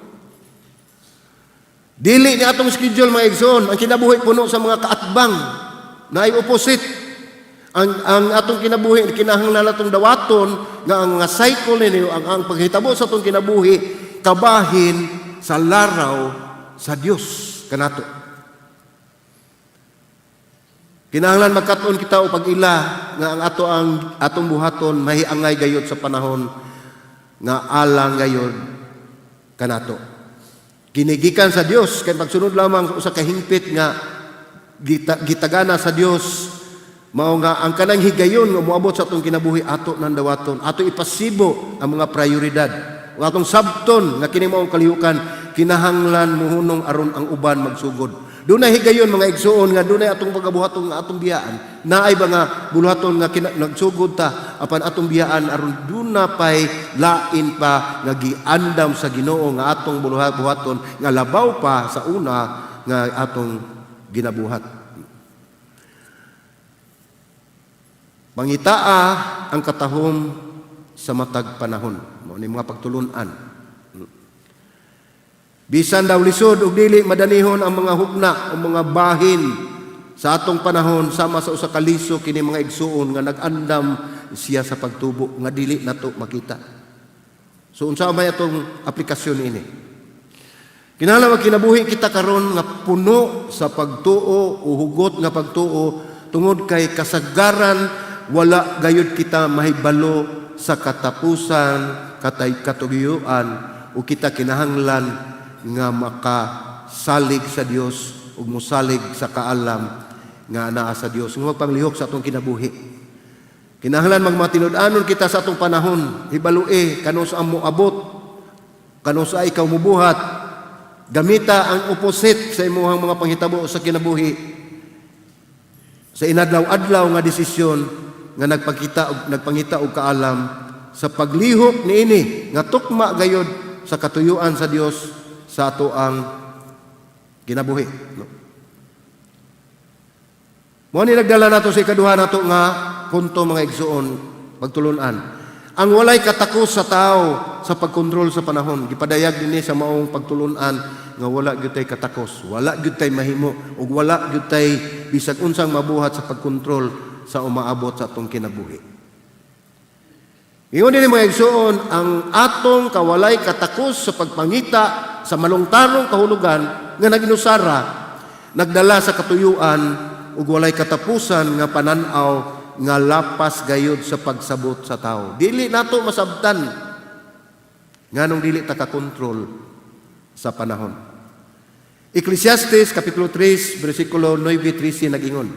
Dili ni atong schedule, mga igsoon, ang kinabuhi puno sa mga kaatbang naay opposite. Ang atong kinabuhi, kinahanglan atong dawaton nga ang mga cycle ninyo, ang paghitabo sa atong kinabuhi kabahin sa laraw sa Dios kanato. Kinahanglan magkat-on kita og pag-ila nga ang ato ang atong buhaton mahiangay gayud sa panahon nga alang gayud kanato. Kinigikan sa Dios kay pagsunod lamang sa usa ka hingpit nga gitagana sa Dios, mao nga ang kanang higayon nga moabot sa atong kinabuhi, ato nang dawaton, ato ipasibo ang mga prioridad. Ug atong sabton nga kini maong kalihukan kinahanglan muhunong aron ang uban magsugod. Dunay higayon, mga igsuon, nga dunay atong pagabuhaton nga atong biyaan. Naay ba nga buluhaton nga nagsugod ta apan atong biyaan aron duna pay lain pa nga giandam sa Ginoo nga atong buhaton nga labaw pa sa una nga atong ginabuhat. Pangitaa ang katahom sa matag panahon. Mao ni mga pagtulun-an. Bisan daw lisod ug dili madanihon ang mga hukna o mga bahin sa atong panahon, sama sa usa ka liso kini, mga igsuon, nga nag-andam siya sa pagtubo nga dili nato makita. So unsa may atong aplikasyon ini? Kinahanglan magkinabuhi kita karon nga puno sa pagtuo o hugot nga pagtuo tungod kay kasagaran wala gayud kita mahibalo sa katapusan katay katugiyuan o kita kinahanglan nga makasalig sa Dios ug mosalig sa kaalam nga naa sa Dios nga magpanglihok sa atong kinabuhi. Kinahanglan magmatinud-anon kita sa atong panahon, hibalue kanus-a moabot, kanus-a ikaw mobuhat. Gamita ang opposite sa imuhang mga panghitabo sa kinabuhi sa inadlaw-adlaw nga desisyon nga nagpangita og kaalam sa paglihok niini nga tukma gayod sa katuyuan sa Dios sa ato ang kinabuhi, no? Mao ni nagdala nato sa ikaduha nato nga punto, mga igsuon, pagtulunan. Ang walay katakos sa tao sa pagkontrol sa panahon, gipadayag dinhi sa maong pagtulunan nga wala gyud tay katakos, wala gyud tay mahimo ug wala gyud tay bisag unsang mabuhat sa pagkontrol sa umaabot sa atong kinabuhi. Ingon dinhi, mga igsuon, ang atong kawalay katakos sa pagpangita sa malungtarong kahulugan nga naginusara, nagdala sa katuyuan ug walay katapusan nga panan-aw nga lapas gayud sa pagsabot sa tao. Dili nato masabtan nganong dili ta kakontrol sa panahon. Ecclesiastes kapitulo 3 bersikulo 9-13 nag-ingon: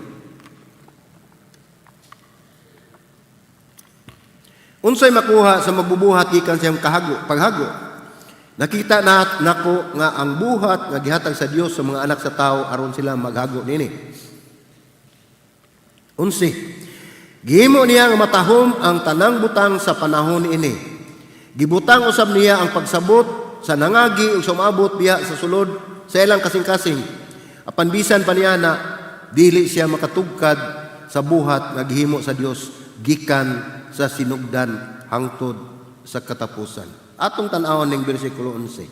"Unsay makuha sa magbubuhat gikan sa iyang kahago, paghago? Nakita na nako nga ang buhat nga gihatag sa Dios sa mga anak sa tao aron sila maghago nini." 11. "Gihimo niya nga matahom ang tanang butang sa panahon ini. Gibutang usab niya ang pagsabot sa nangagi ug sa umaabot biya sa sulod sa ilang kasing-kasing. Apan bisan pa niya na dili siya makatugkad sa buhat nga gihimo sa Dios gikan sa sinugdan hangtod sa katapusan." Atong tan-awon ning bersikulo 11.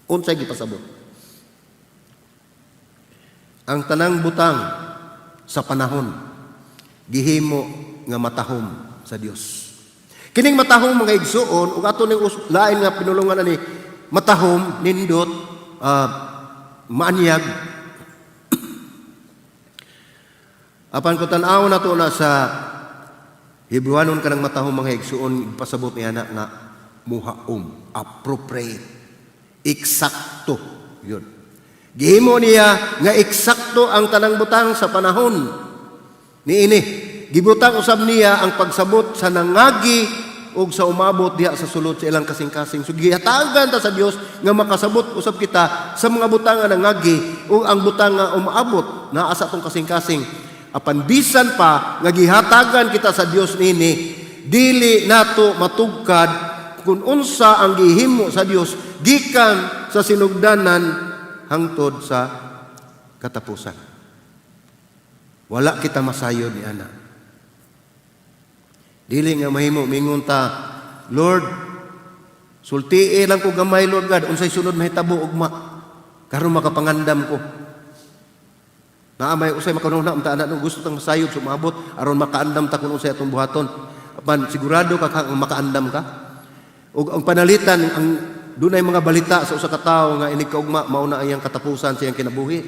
Unsay gipasabot? Ang tanang butang sa panahon gihimo nga matahom sa Dios. Kining matahom, mga igsuon, ug ato ning lain nga pinulungan ani, matahom, nindot, maanyag. Apan kung tan-aw nato na sa Hebrewanon, kanang matahom, mga igsuon, ipasabot niya na nga muhaom, appropriate, eksakto yun. Gihimo niya nga eksakto ang tanang butang sa panahon niini. Gibutang usab niya ang pagsabot sa nangagi ug sa umabot diha sa sulod sa ilang kasing-kasing. So gihatagan ta sa Dios nga makasabot usab kita sa mga butang nga nangagi ug ang butang nga umaabot naa sa atong kasing-kasing. Apan bisan pa nga gihatagan kita sa Dios nini, dili nato matugkad kung unsa ang gihimo sa Dios gikan sa sinugdanan hangtod sa katapusan. Wala kita masayod ni ana. Dili nga mahimo mingon ta, "Lord, sultii lang ko gamay, Lord God, unsay sunod mahitabo ugma. Karon makapangandam ko." Naa may usay makanuna unta ana, no, gusto tang masayod sumabot aron makaandam ta kung unsay atong buhaton. Apan sigurado ka kang makaandam ka? Ug ang panalitan, ang dunay mga balita sa usa ka tawo nga inig kaugma mao na ang iyang katapusan sa iyang kinabuhi.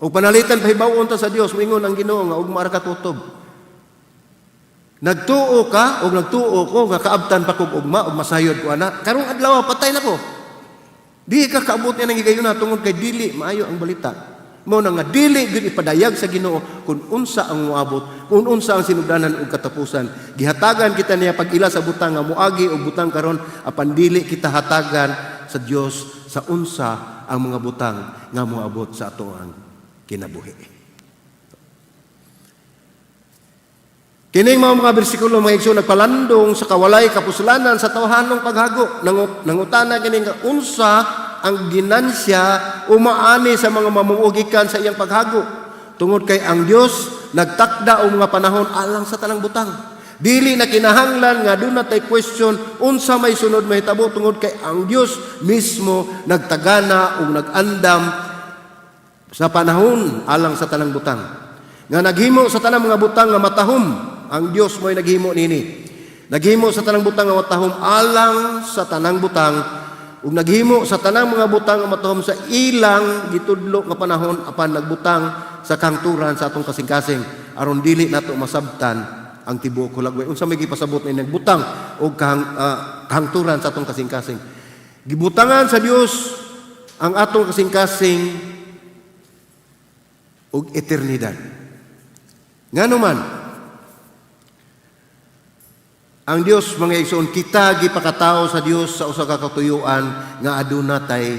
Ug panalitan, pahibaw-on ta sa Dios, moingon ang Ginoo nga ugma ra ka kutob. Nagtuo ka og nagtuo ko nga kaabtan pa kog ugma ug masayod ko ana. Karong adlaw patay na ko. Di ka kaabot niya ng higayuna tungod kay dili maayo ang balita. Mao na nga dili gyud ipadayag sa Ginoo kung unsa ang moabot, kung unsa ang sinugdanan ug katapusan. Gihatagan kita niya pag-ila sa butang nga moagi og butang karon, apan dili kita hatagan sa Dios sa unsa ang mga butang nga moabot sa ato ang kinabuhi. Kining mga bersikulo, mga igsoon, nagpalandong sa kawalay kapuslanan sa tawhanong paghago. Nangutana kining nga unsa ang ginansya umaani sa mga mamumugikan sa iyang paghago. Tungod kay ang Dios nagtakda og mga panahon alang sa tanang butang. Dili na kinahanglan nga duna tay question unsa may sunod mahitabo tungod kay ang Dios mismo nagtagana ug nag-andam sa panahon alang sa tanang butang. Nga naghimo sa tanang mga butang nga matahom, ang Dios mo'y naghimo nini. Naghimo sa tanang butang nga matahom alang sa tanang butang ug naghimo sa tanang mga butang nga matahom sa ilang gitudlo nga panahon, apan nagbutang sa kangturan sa atong kasing-kasing aron dili nato masabtan ang tibuok hulagway. Unsa may gipasabot ni nagbutang og kahangturan sa atong kasing-kasing? Gibutangan sa Dios ang atong kasing-kasing og eternidad. Ngano man ang Dios, mga igsoon, kita gipakatao sa Dios sa usa ka katuyuan nga aduna tay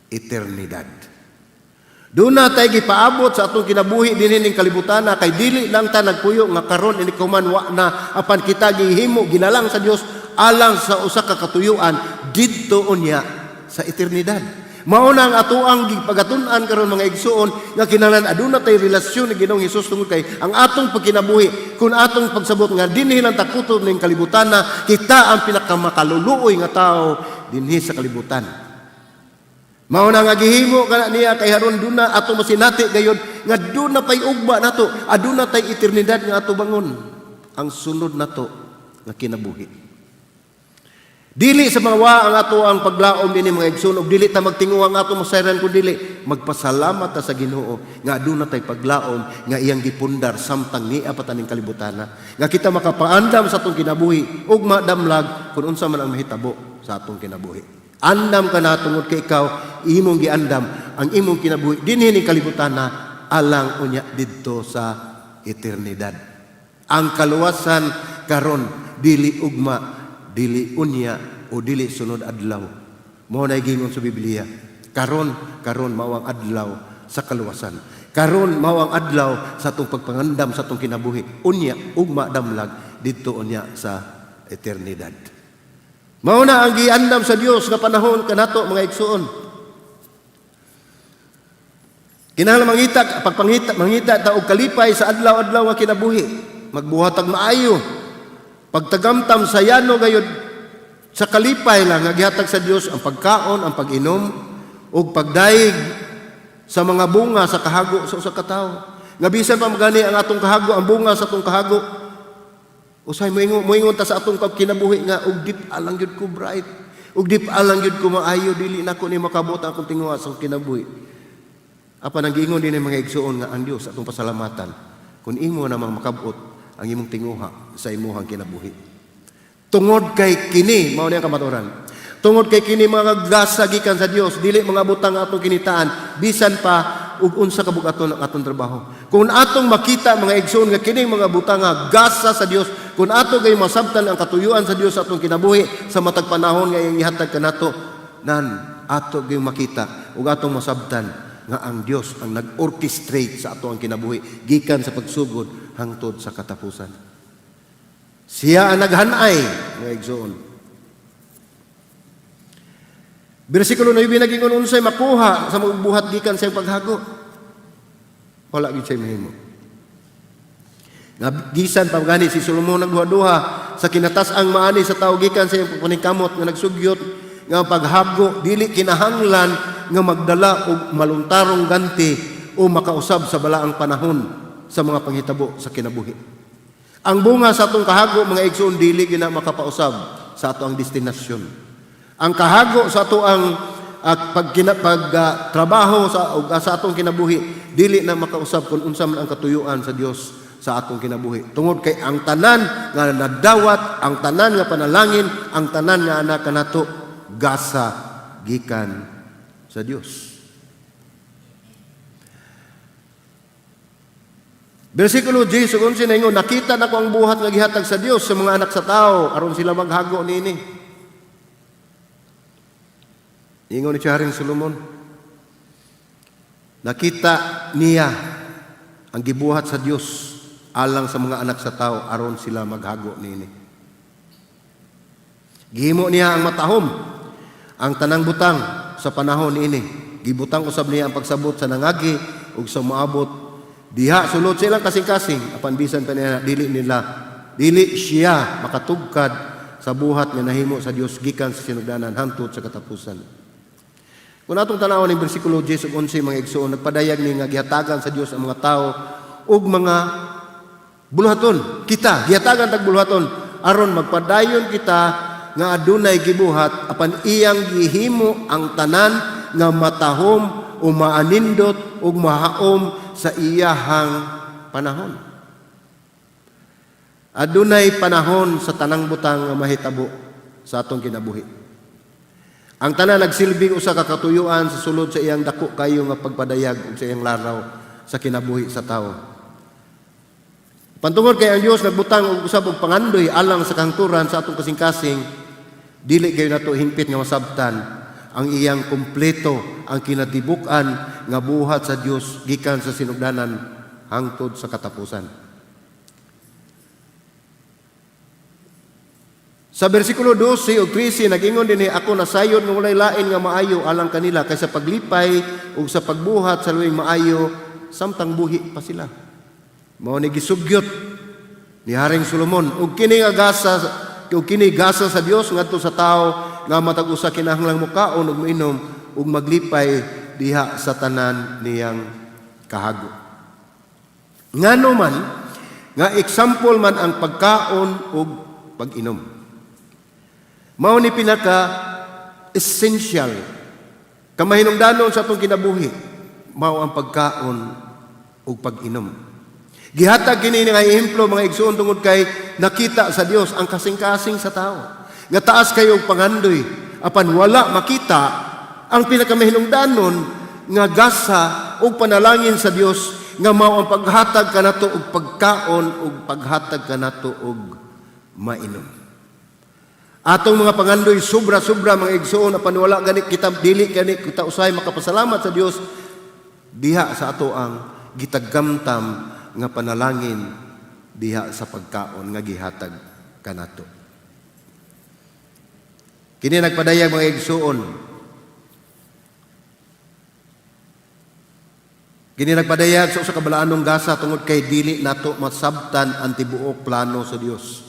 eternidad. Duna tay gipaabot sa atong kinabuhi dinhi ning kalibutan kay dili lang ta nagpuyo nga karon ini kuman wa na, apan kita gihimo ginalang sa Dios alang sa usa ka katuyuan didto unya sa eternidad. Mao na ang atoang gipagatul-an karon, mga igsuon, nga kinahanglan aduna tay relasyon ni Ginoong Hesus tungod kay ang atong pagkinabuhi, kung atong pagsabot nga dinhi lang ta kutob ning kalibutan na, kita ang pinakamakaluluoy nga tao dinhi sa kalibutan. Mao na nga gihimo kana niya kay haron duna ato masinati gayod nga duna pay ugma nato, aduna tay eternidad nga ato bangon ang sunod nato nga kinabuhi. Dili sa mga wa ang ato ang paglaom dinhi, mga igsoon, ug dili ta magtinguha ang ato masayran kun dili magpasalamat ta sa Ginoo nga aduna tay paglaom nga iyang gipundar samtang nia pa taning kalibutana, nga kita makapaandam sa atong kinabuhi ug madamlag kung unsa man ang mahitabo sa atong kinabuhi. Andam ka na tungod kay ikaw imong giandam ang imong kinabuhi dinhi ning kalibutana alang unya didto sa eternidad. Ang kaluwasan karon, dili ugma, dili unya o dili sunod adlaw. Mao na gingon sa Biblia. Karon, karon mao ang adlaw sa kaluwasan. Karon mao ang adlaw sa atong pagpangandam sa atong kinabuhi. Unya ugma, damlag didto unya sa eternidad. Mao na ang giandam sa Dios nga panahon kanato, mga igsuon. Kinahanglan mangita, pagpangita, mangita ta og kalipay sa adlaw-adlaw nga kinabuhi. Magbuhat og maayo. Pagtagamtam sa yano gayud sa kalipay lang nga gihatag sa Dios, ang pagkaon, ang pag-inom ug pagdayeg. Sa mga bunga sa kahago sa usa ka tawo. Nga bisan pa magani ang atong kahago, ang bunga sa atong kahago, usahay moingon ta sa atong kinabuhi nga og dip-a lang gyud ko bright. Ug dip-a lang gyud ko maayo, dili nako ni makabot ang akong tinguha sa kinabuhi. Apan ang giingon din mga igsuon nga ang Dios atong pasalamatan kung imo namang makabot ang imong tinguha sa imuhang kinabuhi. Tungod kay kini, mao ni ang kamatuoran. Tungod kay kini mga gasa gikan sa Dios, dili mga butang atong kinitaan, bisan pa ug unsa ka bug-aton ang atong trabaho. Kung atong makita, mga igsoon, nga kining mga butang nga gasa sa Dios, kung ato kay masabtan ang katuyuan sa Dios sa atong kinabuhi sa matag panahon nga iyang ihatag kanato, nan ato gyud makita ug atong masabtan nga ang Dios ang nag-orchestrate sa ato ang kinabuhi gikan sa pagsugod hangtod sa katapusan. Siya ang naghanay, mga igsoon. Bersikulo 9 nagingon, unsay makuha sa magbuhat gikan sa iyang paghago? Wala gyud siya mahimo. Nga gisan pa gani si Solomon nagduha-duha sa kinatas-ang maani sa tao gikan sa iyang pagpaningkamot nga nagsugyot nga ang paghago dili kinahanglan nga magdala og maluntarong ganti o makausab sa balaang panahon sa mga panghitabo sa kinabuhi. Ang bunga sa atong kahago, mga igsoon, dili gina makapausab sa ato ang destinasyon. Ang kahago sa ato ang pag trabaho sa ug sa atong kinabuhi dili na makausab kung unsa man ang katuyuan sa Dios sa atong kinabuhi. Tungod kay ang tanan nga nadawat, ang tanan nga panalangin, ang tanan nga anak kanato gasa gikan sa Dios. Bersikulo 10 ug 11 naingon, nakita nako ang buhat nga gihatag sa Dios sa mga anak sa tao aron sila maghago niini. Ingon ni Haring Solomon, nakita niya ang gibuhat sa Dios alang sa mga anak sa tao aron sila maghago niini. Gihimo niya ang matahom ang tanang butang sa panahon niini. Gibutang usab niya ang pagsabot sa nangagi ug sa moabot diha sulod sa ilang kasing-kasing, apan bisan pa niya dili siya makatugkad sa buhat nga nahimo sa Dios gikan sa sinugdanan hangtod sa katapusan. Kung atong tan-awon ning bersikulo 10 ug 11, mga igsoon, nagpadayag ni nga gihatagan sa Dios ang mga tao ug mga buluhaton. Kita gihatagan tag buluhaton aron magpadayon kita nga adunay gibuhat, apan iyang gihimo ang tanan nga matahom o maanindot ug mahaom sa iyahang panahon. Adunay panahon sa tanang butang nga mahitabo sa atong kinabuhi. Ang tanan nagsilbing usa ka katuyuan sa sulod sa iyang dako kayo nga pagpadayag ug sa iyang laraw sa kinabuhi sa tawo. Pantungod kay ang Dios nagbutang og usab og pangandoy alang sa kahangturan sa atong kasing-kasing, dili kayo nato hingpit nga masabtan ang iyang kumpleto ang kinatibuk-an nga buhat sa Dios gikan sa sinugdanan hangtod sa katapusan. Sa bersikulo 12 ug 13 nag-ingon dinhi, ako nasayod nga walay lain nga maayo alang kanila kaysa paglipay ug sa pagbuhat sa luwing maayo samtang buhi pa sila. Mao ni gisugyot ni Haring Solomon ug kini nga gasa ug kini gasa sa Dios ngadto sa tawo nga matag usa kinahanglang mukaon ug moinom ug maglipay diha sa tanan niyang kahago. Ngano man nga example man ang pagkaon ug pag-inom. Mao ni pinaka essential kamahinungdanon sa atong kinabuhi, mao ang pagkaon ug pag-inom. Gihatag kini nga ehemplo, mga igsoon, tungod kay nakita sa Dios ang kasing-kasing sa tao. Nga taas kayo og pangandoy apan wala makita ang pinakamahinungdanon nga gasa ug panalangin sa Dios nga mao ang paghatag kanato og pagkaon ug paghatag kanato og mainom. Atong mga pangandoy sobra-sobra, mga igsoon, apan wala gani kita, dili gani kita usahay makapasalamat sa Dios diha sa ato ang gitagamtam nga panalangin diha sa pagkaon nga gihatag kanato. Kini nagpadayag, mga igsoon. Kini nagpadayag sa usa ka balaanong gasa tungod kay dili nato masabtan ang tibuok plano sa Dios.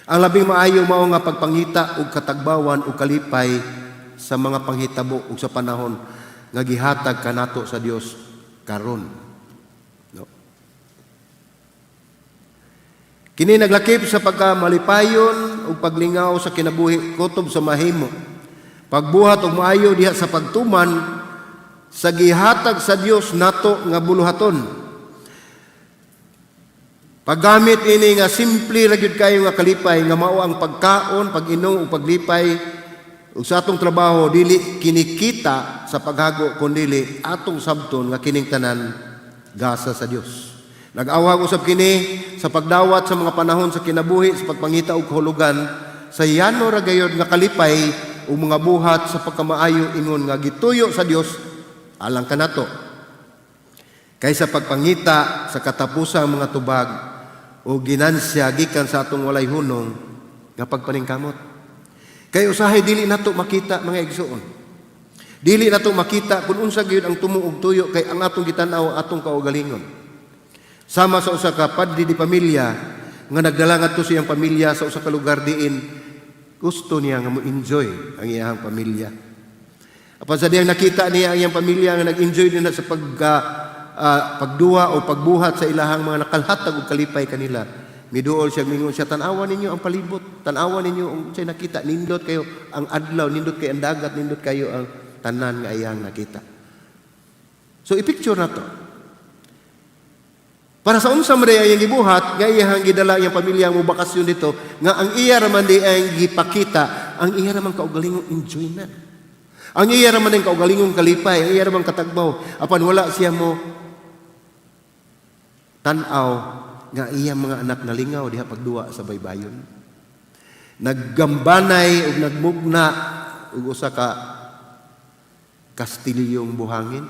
Ang labing maayo mao nga pagpangita og katagbawan ug kalipay sa mga panghitabo ug sa panahon. nga gihatag kanato sa Dios karon, no? Kini naglakip sa pagkamalipayon ug paglingaw sa kinabuhi kutob sa mahimo. Pagbuhat og maayo diha sa pagtuman sa gihatag sa Dios nato nga buluhaton. Paggamit ini nga simple ra gyud kayo nga kalipay nga mao ang pagkaon, pag-inom ug paglipay ug sa atong trabaho, dili kinikita sa paghago kundili atong sabton nga kining tanan gasa sa Dios. Nag-awhag usab kini sa pagdawat sa mga panahon sa kinabuhi sa pagpangita og kahulugan sa yano ra gayod nga kalipay ug mga buhat sa pagkamaayo ingon nga gituyo sa Dios alang kanato, kaysa pagpangita sa katapusang mga tubag o ginansya gikan sa atong walay hunong nga pagpaningkamot. Kay usahay dili nato makita, mga igsuon. Dili nato makita kung unsa gyud ang tumo og tuyo kay ang atong gitan-aw atong kaugalingon. Sama sa usa ka padre di pamilya nga nagdala ngadto sa iyang pamilya sa usa ka lugar diin gusto niya nga mo-enjoy ang iyang pamilya. Apan sa diyang nakita niya ang iyang pamilya nga nag-enjoy din na sa pagduwa o pagbuhat sa ilahang mga nakalhatag og kalipay kanila. Miduol siya, mingon siya, "Tan-awa ninyo ang palibot, tan-awa ninyo ang unsay nakita, nindot kayo ang adlaw, nindot kayo ang dagat, nindot kayo ang tanan nga iyang nakita." So i-picture na to. Para sa unsa man ang gibuhat, nga iyang gidala iyang pamilya mo bakasyon dito, nga ang iya raman di ang gipakita, ang iya raman kaugalingong enjoyment. Ang iya raman ang kaugalingong kalipay, ang iya raman katagbaw. Apan wala siya mo tan-aw nga iyang mga anak nalingaw diha pagduwa sa baybayon. Naggambanay ug nagmugna ug usa ka kastilyong buhangin.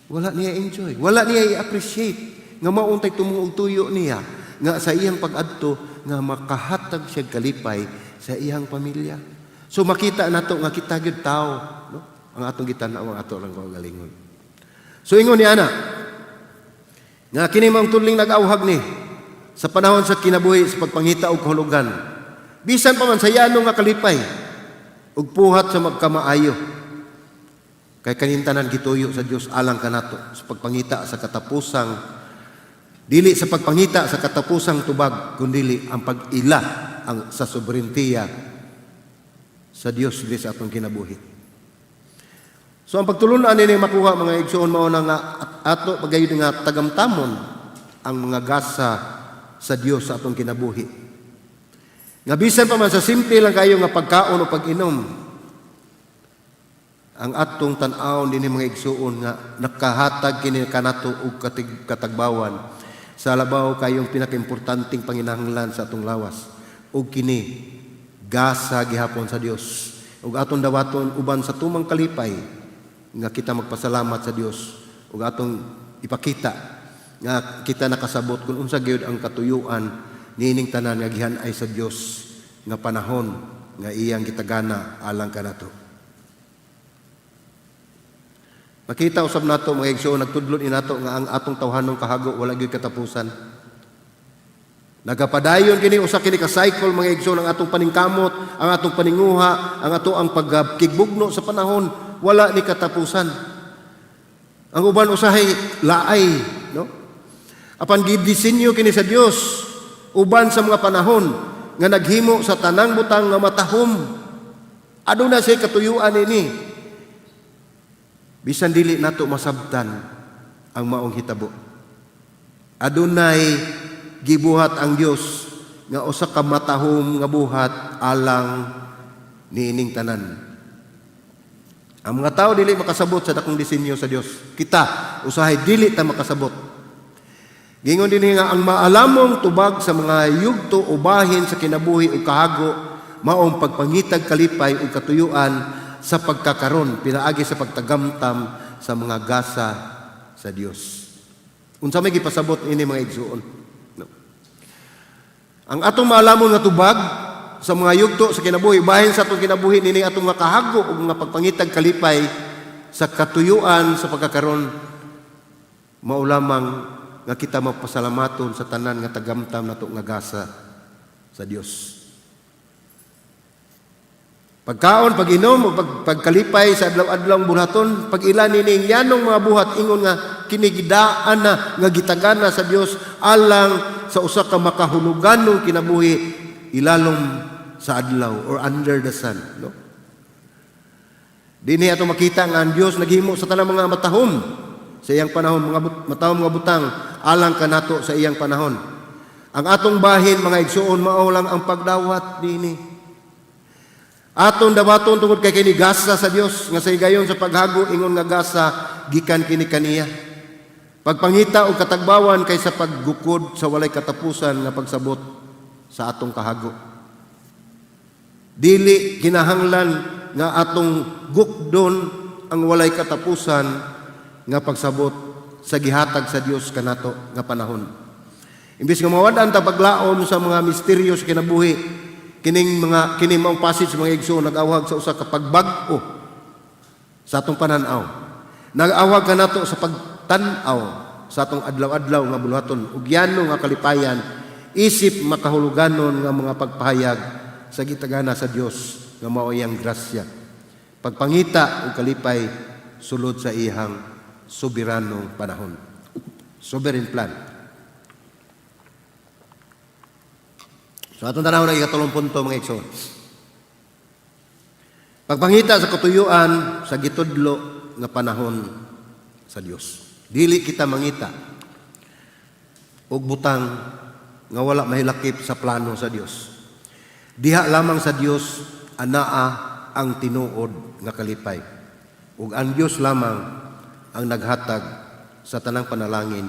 Wala niya enjoy. Wala niya i-appreciate nga mauntay tumuog tuyo niya nga sa iyang pag-adto nga makahatag siya kalipay sa iyang pamilya. So makita nato nga kita gyud tao, no? Ang atong gitan-aw ang ato lang kaugalingon. So ingon ni ana nga kini maong tudling nag-awhag ni sa panahon sa kinabuhi sa pagpangita og kahulugan. Bisan pa man sa yano nga kalipay ug buhat sa magkamaayo. Kay kaning tanan gituyo sa Dios alang kanato sa pagpangita sa katapusang, dili sa pagpangita sa katapusang tubag kundili ang pag-ila ang sa soberentiya sa Dios diri sa atong kinabuhi. So ang pagtulunan nini makuha, mga igsoon, mao na nga ato pagayod nga tagamtamon ang mga gasa sa Dios sa atong kinabuhi. Nga bisan pa man sa simple lang kayo nga pagkaon o pag-inom, ang atong tan-awon dinhi, mga igsuon, nga nakahatag kini kanato og katagbawan sa labaw kayong pinakaimportanteng panginahanglan sa atong lawas, ug kini gasa gihapon sa Dios ug atong dawaton uban sa tumang kalipay nga kita magpasalamat sa Dios ug atong ipakita nga kita nakasabot kung unsa gyud ang katuyuan niining tanan nga gihan-ay sa Dios nga panahon nga iyang gitagana alang kanato. Makita usab nato, mga igsoon, nagtudlo ni nato nga ang atong tawhanong kahago wala gyud katapusan. Nagapadayon kini, usa kini ka cycle, mga igsoon, ang atong paningkamot, ang atong paninguha, ang ato ang pagkigbugno sa panahon, wala ni katapusan. Ang uban usahay laay, no? Apan gidisenyo kini sa Dios uban sa mga panahon nga naghimo sa tanang butang nga matahom. Aduna siya katuyuan ini. Bisan dili nato masabtan ang maong hitabo. Adunay gibuhat ang Dios nga usa ka matahom nga buhat alang niining tanan. Ang mga tao dili makasabot sa dakong disenyo sa Dios. Kita usahay dili ta makasabot. Gingon din nga ang maalamong tubag sa mga yugto o bahin sa kinabuhi o kahago maong pagpangitag kalipay ug katuyuan sa pagkakaron pinaagi sa pagtagamtam sa mga gasa sa Dios. Unsa may gipasabot ini, mga igsuon? No. Ang atong maalamon nga tubag sa mga yugto sa kinabuhi, bahin sa atong kinabuhi nini atong mga kahago ug mga pagpangitag kalipay sa katuyuan sa pagkakaron, mao lamang nga kita magpasalamaton sa tanan nga tagamtam nato nga gasa sa Dios. Pagkaon, pag-inom, o pagkalipay sa adlaw-adlaw buhaton, pag-ila nining yanong mga buhat, ingon nga kini gidaan na nga gitagana sa Dios alang sa usa ka makahuluganong kinabuhi ilalom sa adlaw or under the sun, no? Dinhi ato makita nga ang Dios naghimo sa tanang mga matahom sa iyang panahon, mga matahom nga butang alang kanato sa iyang panahon. Ang atong bahin, mga igsuon, mao lang ang pagdawat dinhi. Atong dawaton tungod kay kini gasa sa Dios nga sa higayon sa paghago, ingon nga gasa gikan kini kaniya. Pagpangita og katagbawan kaysa paggukod sa walay katapusan nga pagsabot sa atong kahago. Dili kinahanglan nga atong gukdon ang walay katapusan nga pagsabot sa gihatag sa Dios kanato nga panahon. Imbes nga mawad-an ta paglaom sa mga misteryo sa kinabuhi, kining mga kini maong passage, mga igsoon, nag-awhag sa usa ka pagbag-o sa atong pananaw. Nag-awhag kanato sa pagtan-aw sa atong adlaw-adlaw nga buluhaton ug yano nga kalipayan isip makahuluganon nga mga pagpahayag sa gitagana sa Dios nga mao iyang grasya. Pagpangita og kalipay sulod sa iyang soberanong panahon. Sovereign plan. So atong tanaw na ikatulong punto, mga igsoon. Pagpangita sa katuyuan sa gitudlo nga panahon sa Dios. Dili kita mangita og butang nga wala mahilakip sa plano sa Dios. Diha lamang sa Dios anaa ang tinuod nga kalipay. Ug ang Dios lamang ang naghatag sa tanang panalangin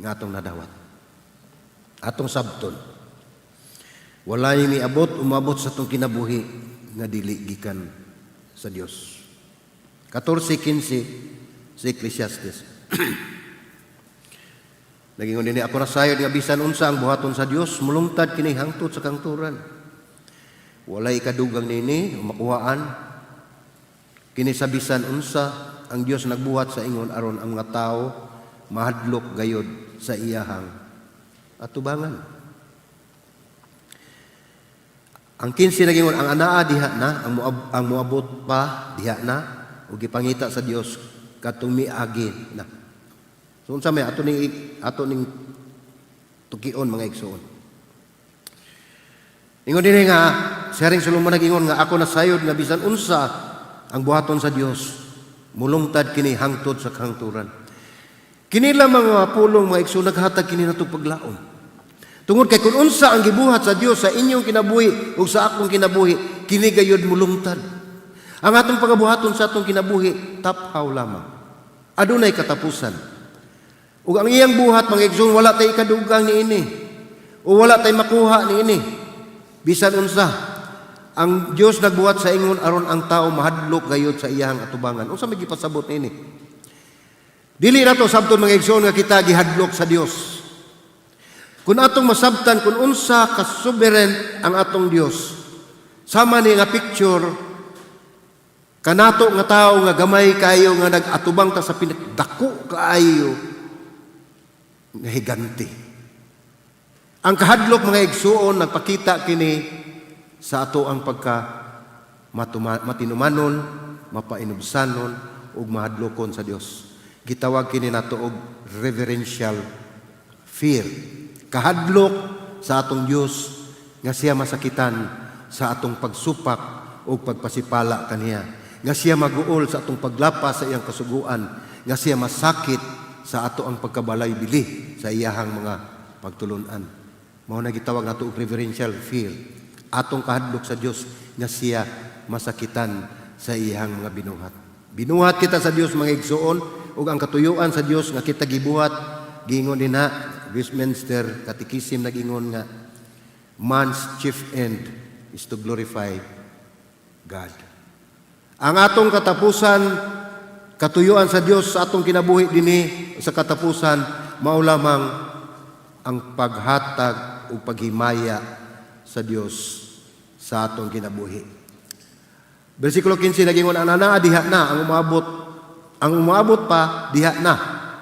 nga atong nadawat. Atong sabton. Wala ni miabot umabot sa atong kinabuhi nga dili gikan sa Dios. 14:15 sa Ecclesiastes. Nagingon dinhi, "Ako nasayod nga bisan unsa ang buhaton sa Dios, mulungtad kini hangtod sa kangturan. Walay ikadugang nini o makuhaan. Kini sa bisan unsa ang Dios nagbuhat sa ingon aron ang mga tao mahadlok gayod sa iyahang atubangan." Ang 15 nagingon, "Ang anaa diha na, ang moabot pa diha na, ug gipangita sa Dios katong miagi na." So unsa may ato ning tukion, mga igsoon? Ingon dinhi nga si Haring Solomon nagingon nga, "Ako nasayod nga bisan unsa ang buhaton sa Dios, mulungtad kini hangtod sa kahangturan." Kini lamang mga pulong, mga igsoon, naghatag kini nato paglaom. Tungod kay kung unsa ang gibuhat sa Dios sa inyong kinabuhi ug sa akong kinabuhi, kini gayud mulungtad. Ang atong pagabuhaton sa atong kinabuhi, taphaw lamang. Adunay katapusan. Ug ang iyang buhat, mga igsoon, wala tay ikadugang niini. O wala tay makuha niini. Bisan unsa, ang Dios nagbuhat sa ingon aron ang tao mahadlok gayud sa iyang atubangan. Unsa may gipasabot niini? Dili nato sabton, mga igsoon, nga kita gihadlok sa Dios. Kung atong masabtan kung unsa ka sovereign ang atong Dios, sama ni nga picture kanato nga tao nga gamay kayo nga nag-atubang ta sa pinakdako kaayo nga higante. Ang kahadlok, mga igsuon, nagpakita kini sa ato ang pagka matinumanon, mapainubsanon ug mahadlokon sa Dios. Gitawag kini nato og reverential fear. Kahadlok sa atong Dios nga siya masakitan sa atong pagsupak o pagpasipala kaniya. Nga siya maguol sa atong paglapas sa iyang kasuguan, nga siya masakit sa ato ang pagkabalay bili sa iyahang mga pagtulunan. Mao na gitawag nato og reverential fear. Atong kahadlok sa Dios nga siya masakitan sa iyahang mga binuhat. Binuhat kita sa Dios, mga igsuon, ug ang katuyuan sa Dios nga kita gibuhat, giingon dinha Westminster Catechism, nagingon nga man's chief end is to glorify God. Ang atong katapusan, katuyuan sa Dios sa atong kinabuhi dinhi sa katapusan, mao lamang ang paghatag ug paghimaya sa Dios sa atong kinabuhi. Versikulo 15 nagingon, "Ang anaa diha na, ang umabot pa diha na,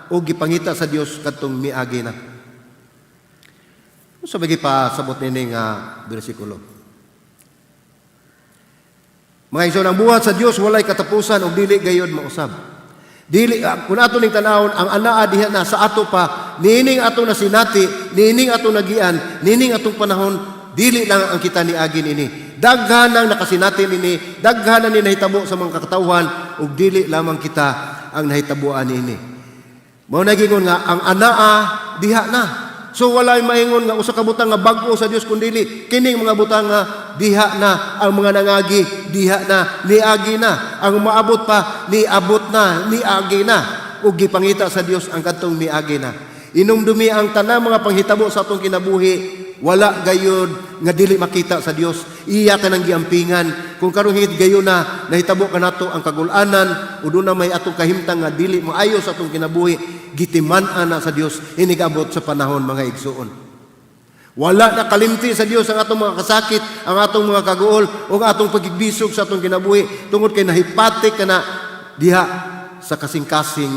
ug gipangita sa Dios kadtong miagi na." Unsa ba gipasabot nini nga bersikulo? Mga igsoon, ang buhat sa Dios walay katapusan ug dili gayod mausab. Dili kung ato ning tanawon ang anaa diha na sa ato pa niining atong nasinati, niining atong nagian, niining atong panahon, dili lang ang kita niagi niini. Daghan ang nakasinati nini, daghan ang nahitabo sa mga katawhan ug dili lamang kita ang nahitabuan niini. Mao na gingon nga ang anaa diha na. So walay maingon nga usa ka butang nga bag-o sa Dios kun dili kining mga butang nga diha na. Ang mga nangagi diha na, niagi na. Ang maabot pa, niabot na, niagi na. Ug gipangita sa Dios ang kadtong niagi na. Inumdumi ang tanang mga panghitabo sa atong kinabuhi, wala gayod nga dili makita sa Dios. Iya ka nang giampingan. Kung karon higit gayon na nahitabo kanato ang kagulanan o duna may atong kahimtang nga dili maayo sa atong kinabuhi, gitiman-an na sa Dios inigabot sa panahon, mga igsuon. Wala na kalimti sa Dios ang atong mga kasakit, ang atong mga kaguol o ang atong pagigbisog sa atong kinabuhi tungod kay nahipatik ka na diha sa kasing-kasing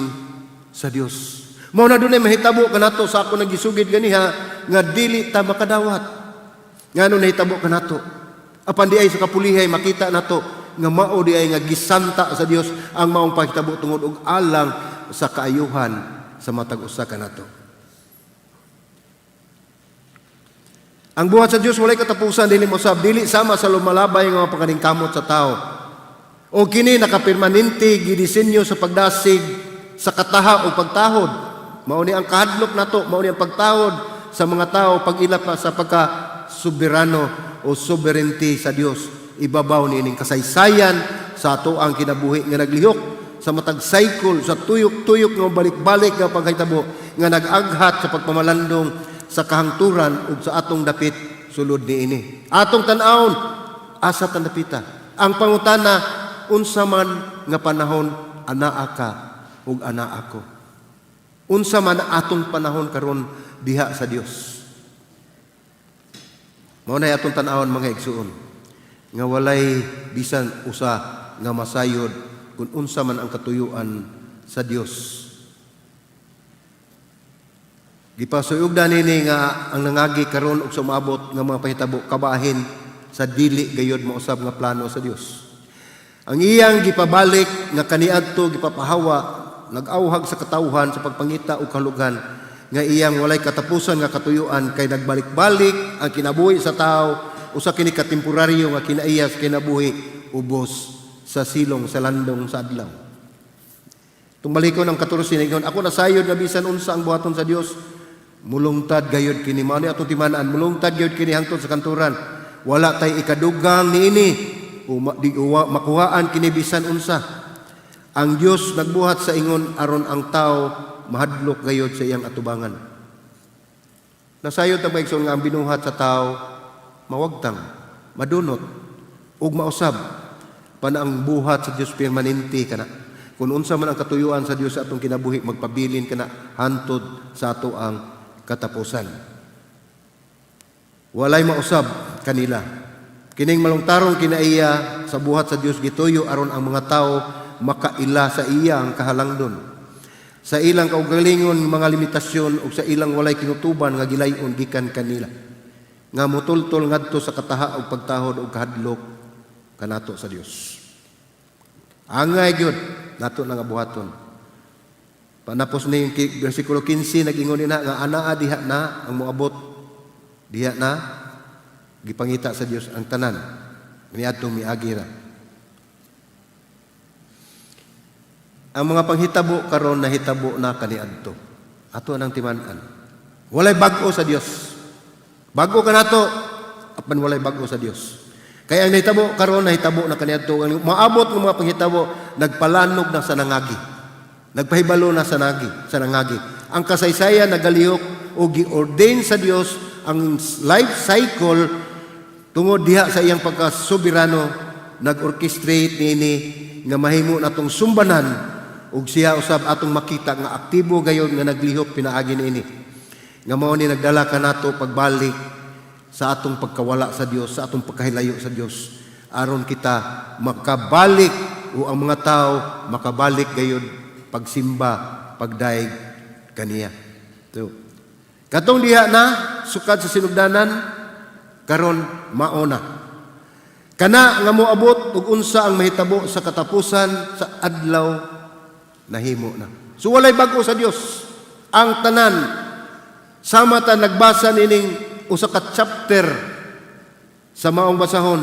sa Dios. Mao na dunay mahitabo kanato sa ako nagisugid ganiha nga dili ta makadawat. Ngano nahitabo kanato? Apan di ay sa kapulihay makita nato nga mao di ay nga gisanta sa Dios ang maong pahitabo tungod og alang sa kaayuhan sa matag usa kanato. Ang buhat sa Dios walay katapusan, dili mosab, dili sama sa lumalabay nga mga pagkaningkamot sa tao. O kini nakapermanente gidisenyo sa pagdasig sa kataha o pagtahod. Mao ni ang kahadlok nato, mao ni ang pagtahod sa mga tao pag-ila pa sa pagka soberano o sovereignty sa Dios. Ibabaw niining kasaysayan sa ato ang kinabuhi nga naglihok sa matag cycle sa tuyok-tuyok nga balik-balik nga paghitabo nga nag-aghat sa pagpamalandong sa kahangturan ug sa atong dapit sulod niini. Atong tan-awon asa ta dapita. Ang pangutana, unsa man nga panahon anaa ka ug anaa ko? Unsa man atong panahon karon diha sa Dios? Mao na atong tan-awon, mga igsuon, nga walay bisan usa nga masayod kung unsa man ang katuyuan sa Dios. Gipasuyog na nini nga ang nangagi karon ug sumabot nga mga pahitabo kabahin sa dili gayod mausab nga plano sa Dios. Ang iyang gipabalik nga kaniadto gipapahawa nag-awhag sa katawhan sa pagpangita og kahulugan nga iyang walay katapusan nga katuyuan kay nagbalik-balik ang kinabuhi sa tao, usa kini ka temporaryo nga kinaiya sa kinabuhi ubos sa silong sa landong sa adlaw. Tumbalikon ang 14 ingon, "Ako nasayod nga bisan unsa ang buhaton sa Dios, mulungtad gayod kini." Mao ni atong timan-an, mulungtad gayod kini hangtod sa kanturan. Wala tay ikadugang niini di uwa, makuhaan kini bisan unsa. Ang Dios nagbuhat sa ingon aron ang tao mahadlok gayod sa iyang atubangan. Nasayod ta ba, igsoon, nga ang binuhat sa tao mawagtang, madunot ug mausab, pan ang buhat sa Dios permanente kana? Kung unsa man ang katuyuan sa Dios sa atong kinabuhi, magpabilin kana hantod sa ato ang katapusan. Walay mausab kanila. Kining malungtarong kinaiya sa buhat sa Dios gituyo aron ang mga tao makaila sa iyang kahalangdon, sa ilang kaugalingon mga limitasyon ug sa ilang walay kinutuban nga gilayon gikan kanila nga motultol ngadto sa kataha ug pagtahod ug kahadlok kanato sa Dios. Angay gyud nato nga buhaton. Panapos ni yung versikulo 15, nag-ingon nina nga anaa diha na, ang moabot diha na, gipangita sa Dios ang tanan niadtong miagi ra. Ang mga panghitabo karon nahitabo na kaniadto. Ato nang timan-an. Walay bag-o sa Dios. Bag-o kanato, apan walay bag-o sa Dios. Kaya ang nahitabo karon nahitabo na kaniadto. Ang maabot ng mga panghitabo nagpalanog na sa nangagi. Nagpahibalo na sa nangagi. Ang kasaysayan nagalihok o gi-ordain sa Dios ang life cycle tungod diha sa iyang pagkasoberano, nag-orchestrate niini nga mahimo natong sumbanan ug siya usab atong makita nga aktibo gayon nga naglihok pinaagi niini. Nga mao ni nagdala kanato pagbalik sa atong pagkawala sa Dios, sa atong pagkahilayo sa Dios, aron kita makabalik o ang mga tao makabalik gayod pagsimba, pagdaig kaniya. So, katong diha na sukad sa sinugdanan, karon mao na. Kana nga moabot ug unsa ang mahitabo sa katapusan sa adlaw nahimo na. So walay bag-o sa Dios. Ang tanan, sama ta nagbasa nining usa ka chapter sa maong basahon.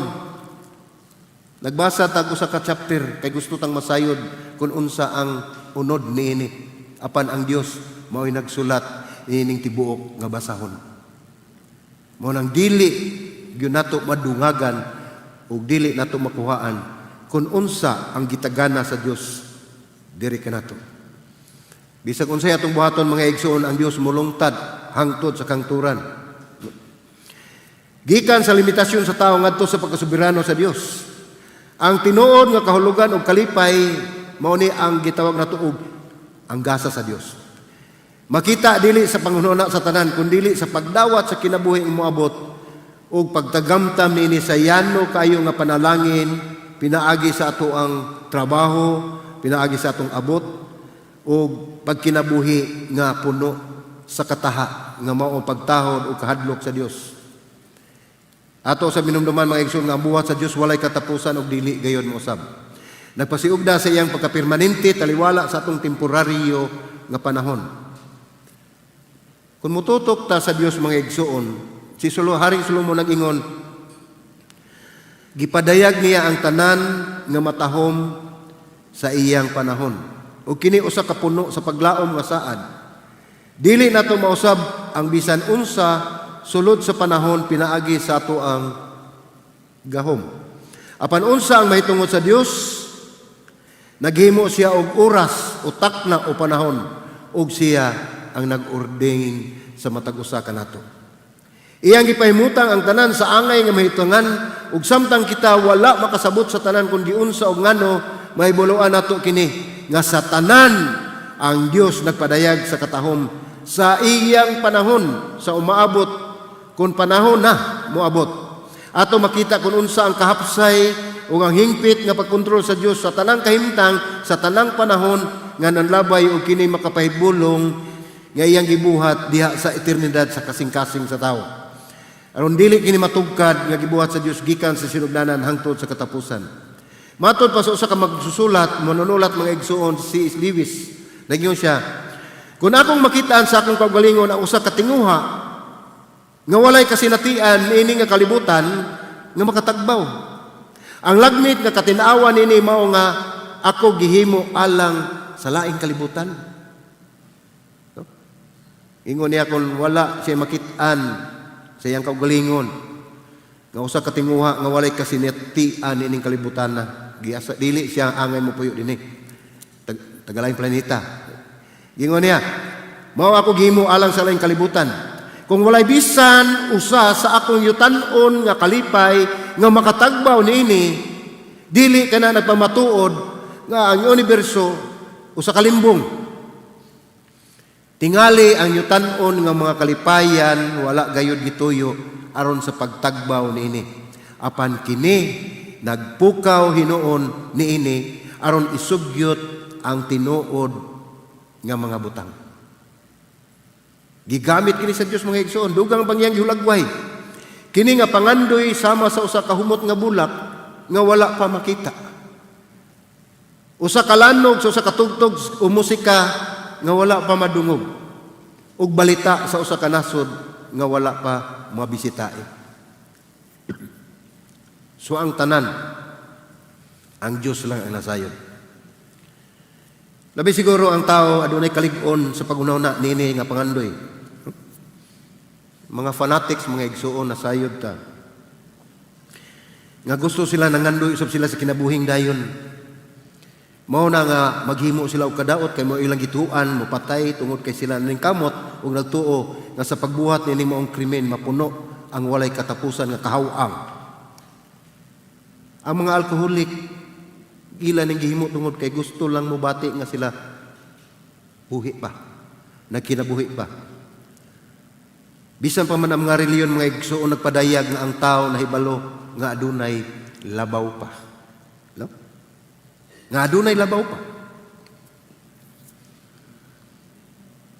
Nagbasa tag usa ka chapter kay gusto tang masayod kung unsa ang unod niini. Apan ang Dios mao'y nagsulat niining tibuok nga basahon. Mao nang dili gyud nato madungagan ug dili nato makuhaan kung unsa ang gitagana sa Dios diri kanato. Bisag unsay atong buhaton, mga igsoon, ang Dios mulungtad hangtod sa kangturan. Gikan sa limitasyon sa tao ngadto sa pagkasoberano sa Dios. Ang tinuod nga kahulugan og kalipay mao ni ang gitawag nato og ang gasa sa Dios. Makita dili sa panghunahuna sa tanan kun dili sa pagdawat sa kinabuhi ang moabot ug pagtagamtam niini sa yano kaayo nga panalangin pinaagi sa ato ang trabaho, pinaagi sa atong abot ug pagkinabuhi nga puno sa kataha nga mao ang pagtahod ug kahadlok sa Dios. Ato sa minumduman, mga igsoon, nga ang buhat sa Dios walay katapusan ug dili gayon mousab. Nagpasiugda sa iyang pagkapermanente taliwala sa atong temporaryo nga panahon. Kung mututok ta sa Dios, mga igsoon, si Haring Solomon nag-ingon, gipadayag niya ang tanan nga matahom sa iyang panahon. O kini usa ka puno sa paglaom nga saad. Dili nato mausab ang bisan unsa sulod sa panahon pinaagi sa ato ang gahom. Apan unsa ang mahitungod sa Dios? Naghimo siya og oras o takna o panahon ug siya ang nag-ordain sa matag usa kanato. Iyang gipahimutang ang tanan sa angay nga mahitungan ug samtang kita wala makasabot sa tanan kung giunsa og ngano, mahibuluan nato kini nga sa tanan ang Dios nagpadayag sa katahom sa iyang panahon sa umaabot kung panahon na moabot. Ato makita kung unsa ang kahapsay ug ang hingpit nga pagkontrol sa Dios sa tanang kahimtang sa tanang panahon nga nanlabay og kini makapahibulong nga iyang gibuhat diha sa eternidad sa kasing-kasing sa tawo. Aron dili kini matugkad nga gibuhat sa Dios gikan sa sinugdanan hangtod sa katapusan. Matod pa sa usa ka magsusulat, manunulat, mga igsuon, si Lewis. Nag-ingon siya, "Kung akong makitaan sa akong kaugalingon ang usa ka tinguha nga walay kasinatian niini nga kalibutan nga makatagbaw. Ang lagmit nga katinawan niini mao nga ako gihimo alang sa laing kalibutan." No? Ingon niya kung wala siya makitaan sa iyang kaugalingon nga usa ka tinguha nga walay kasinatian niining kalibutan na giasa, dili siya angay mo puyo dinhi. Tagalaing planeta. Ingon niya, "Mao ako gihimo alang sa laing kalibutan. Kung walay bisan usa sa akong yutan-on nga kalipay nga makatagbaw niini, dili kana nagpamatuod nga ang universo usa ka limbong. Tingali ang yutan-on nga mga kalipayan wala gayud gituyo aron sa pagtagbaw niini. Apan kini nagpukaw hinuon niini aron isugyot ang tinuod nga mga butang." Gigamit kini sa Dios, mga igsoon, dugang pang iyang gihulagway. Kini nga pangandoy sama sa usa ka humot nga bulak nga wala pa makita. Usa ka lanog sa usa ka tugtog o musika nga wala pa madungog. Ug balita sa usa ka nasod nga wala pa mabisitae. So ang tanan, ang Diyos lang ang nasayod. Labi siguro ang tao adunay kalig-on sa paghunahuna niini nga pangandoy. Mga fanatics, mga igsuon, nasayod ta. Nga gusto sila nangandoy usab sila sa kinabuhing dayon. Mao na nga maghimo sila og kadaot kay mao ilang gituan mopatay tungod kay sila kamot ug nagtuo nga sa pagbuhat nining maong krimen mapuno ang walay katapusan nga kahaw-ang. Ang mga alkoholik, ila ning gihimo tungod kay gusto lang mobati nga sila buhi pa, nagkinabuhi pa. Bisan pa man ang mga reliyon, mga igsuon, nagpadayag nga ang tao nahibalo nga adunay labaw pa. No? Nga adunay labaw pa.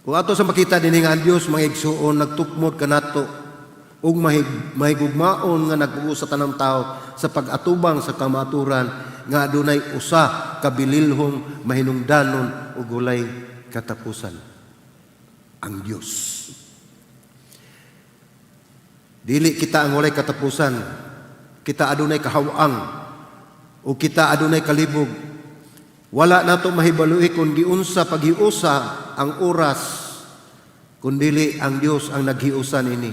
Kung ato sa makita dinhi nga ang Dios, mga igsuon, nagtukmod kanato Ug mahigugmaon nga nagpugos sa tanang tao sa pag-atubang sa kamatuoran nga adunay usa ka bililhong mahinungdanon ug walay katapusan, ang Dios. Dili kita ang walay katapusan. Kita adunay kahawang o kita adunay kalibog. Wala nato mahibalui kung giunsa paghiusa ang oras kun dili ang Dios ang naghiusa nini.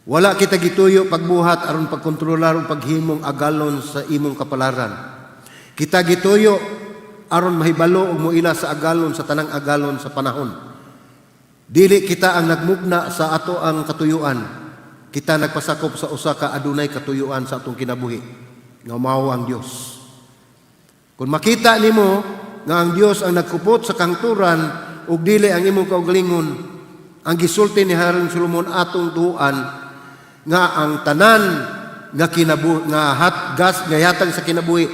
Wala kita gituyo pagbuhat aron pagkontrolar o paghimong agalon sa imong kapalaran. Kita gituyo aron mahibalo og moila sa agalon, sa tanang agalon sa panahon. Dili kita ang nagmugna sa ato ang katuyuan. Kita nagpasakop sa usa ka adunay katuyuan sa atong kinabuhi nga mao ang Dios. Kung makita nimo nga ang Dios ang nagkupot sa kahangturan ug dili ang imong kaugalingon, ang gisulti ni Haring Solomon atong tuan nga ang tanan nga kinabuhi nga hat gas nga yatag sa kinabuhi,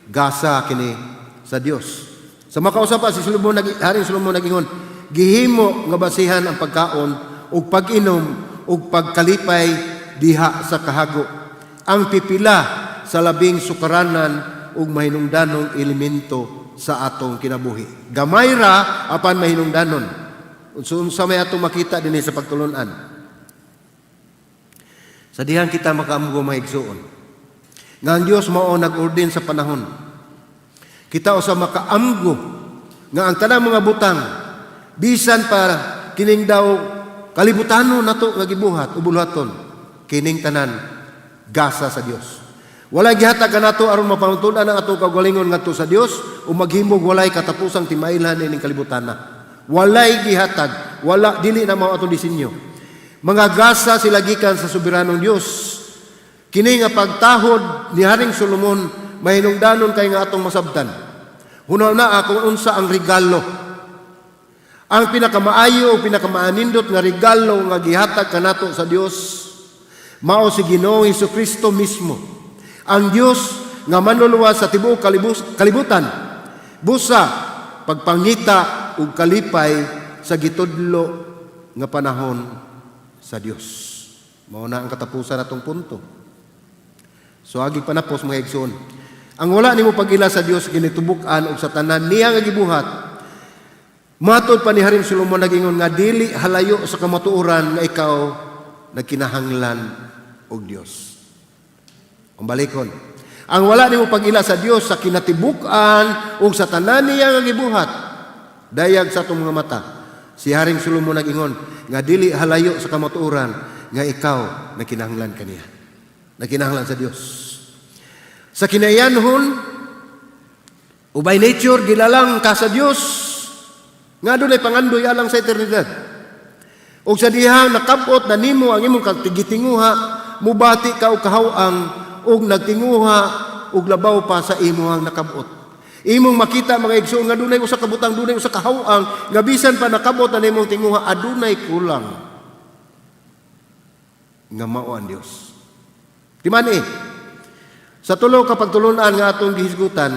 gasa kini sa Dios. Sa makausa pa si Solomon nag Haring Solomon nagingon, gihimo nga basihan ang pagkaon ug pag-inom ug pagkalipay diha sa kahago. Ang pipila sa labing sukaranan ug mahinungdanong elemento sa atong kinabuhi. Gamay ra apan mahinungdanon. Unsa may atong makita dinhi sa pagtulunan? Sa dihang kita makaamgo, mga igsuon, nga ang Dios mao nag-orden sa panahon. Kita usa makaamgo nga ang tanang mga butang, bisan pa kining daw kalibutanon nato nga gibuhat o buluhaton, kining tanan gasa sa Dios. Walay gihatag kanato aron mapanuntunan ang atong kaugalingon ngadto sa Dios o maghimog walay katapusang timailhan ining kalibutan na. Walay gihatag, wala, dili na mao atong disenyo. Mga gasa sila gikan sa soberanong Dios. Kini nga pagtahod ni Haring Solomon mahinungdanon kay nga atong masabtan. Huna-hunaa kung unsa ang regalo. Ang pinakamaayo o pinakamaanindot nga regalo nga gihatag kanato sa Dios mao si Ginoong Kristo mismo. Ang Dios nga manluluwas sa tibuok kalibutan. Busa pagpangita ug kalipay sa gitudlo nga panahon sa Dios. Mao na ang katapusan natong punto. So agi panapos, mga igsoon. Ang wala nimo pag-ila sa Dios kinatibuk-an ug sa tanan niya nga gibuhat. Matod pa ni Haring Solomon nagingon nga dili halayo sa kamatuoran nga ikaw nagkinahanglan og Dios. Kung balikon, ang wala nimo pag-ila sa Dios sa kinatibuk-an ug sa tanan niya nga gibuhat, dayag sa atong mga mata. Si Haring Solomon nagingon nga dili halayo sa kamatuoran nga ikaw nagkinahanglan kaniya. Nagkinahanglan sa Dios. Sa kinayanhon o by nature gilalang ka sa Dios nga adunay pangandoy alang sa eternidad. Og sa dihang nakabot na nimo ang imong katigitinguha, mubati ka og kahawang og nagtinguha og labaw pa sa imong nakabot. Imong makita, mga igsoon, nga dunay usa ka butang, dunay usa ka hawang nga bisan pa nakabot na nimong tinguha, adunay kulang nga mao ang Dios. Di man eh. Sa tulo ka pagtulunan nga atong gihisgutan,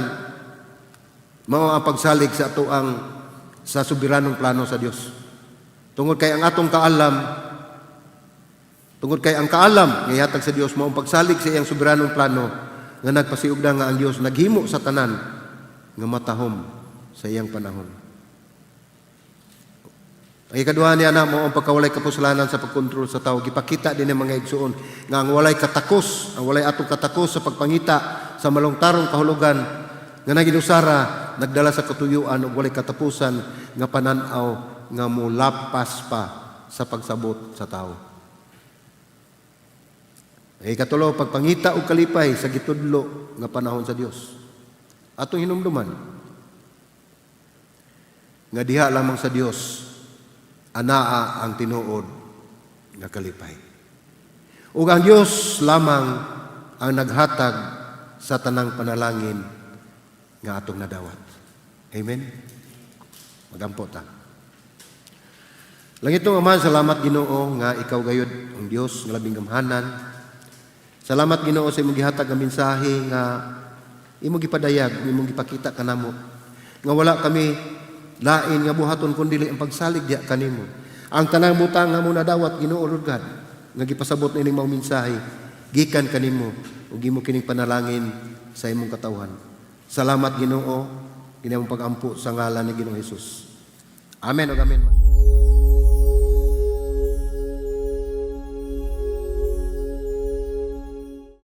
mao ang pagsalig sa ato ang sa soberanong plano sa Dios. Tungod kay ang kaalam nga ihatag sa Dios mao ang pagsalig sa iyang soberanong plano nga nagpasiugda nga ang Dios naghimo sa tanan nga matahom sa iyang panahon. Ang ikaduha niya na mao ang pagkawalay kapuslanan sa pagkontrol sa tao. Gipakita din ng mga igsuon nga ang walay katakos, ang walay atong katakos sa pagpangita sa malungtarong kahulugan nga naginusara nagdala sa katuyuan ug walay katapusan nga panan-aw nga mulapas pa sa pagsabot sa tao. Ang ikatulo, pagpangita og kalipay sa gitudlo nga panahon sa Dios. Atong hinumduman nga diha lamang sa Dios anaa ang tinuod nga kalipay. Ug ang Dios lamang ang naghatag sa tanang panalangin nga atong nadawat. Amen. Magampo ta. Langitnong Ama, salamat, Ginoo, nga ikaw gayud ang Dios nga labing gamhanan. Salamat, Ginoo, sa imong gihatag nga mensahe nga imong gipadayag, imong gipakita kanamo nga wala kami lain nga buhaton kun dili ang pagsalig diha kanimo. Ang tanang butang nga among nadawat, Ginoo Lord God. Nga gipasabot nining maong mensahe gikan kanimo ug imo kining panalangin sa imong katawhan. Salamat, Ginoo, kini among pag-ampo sa ngalan ni Ginoong Hesus. Amen ug amen.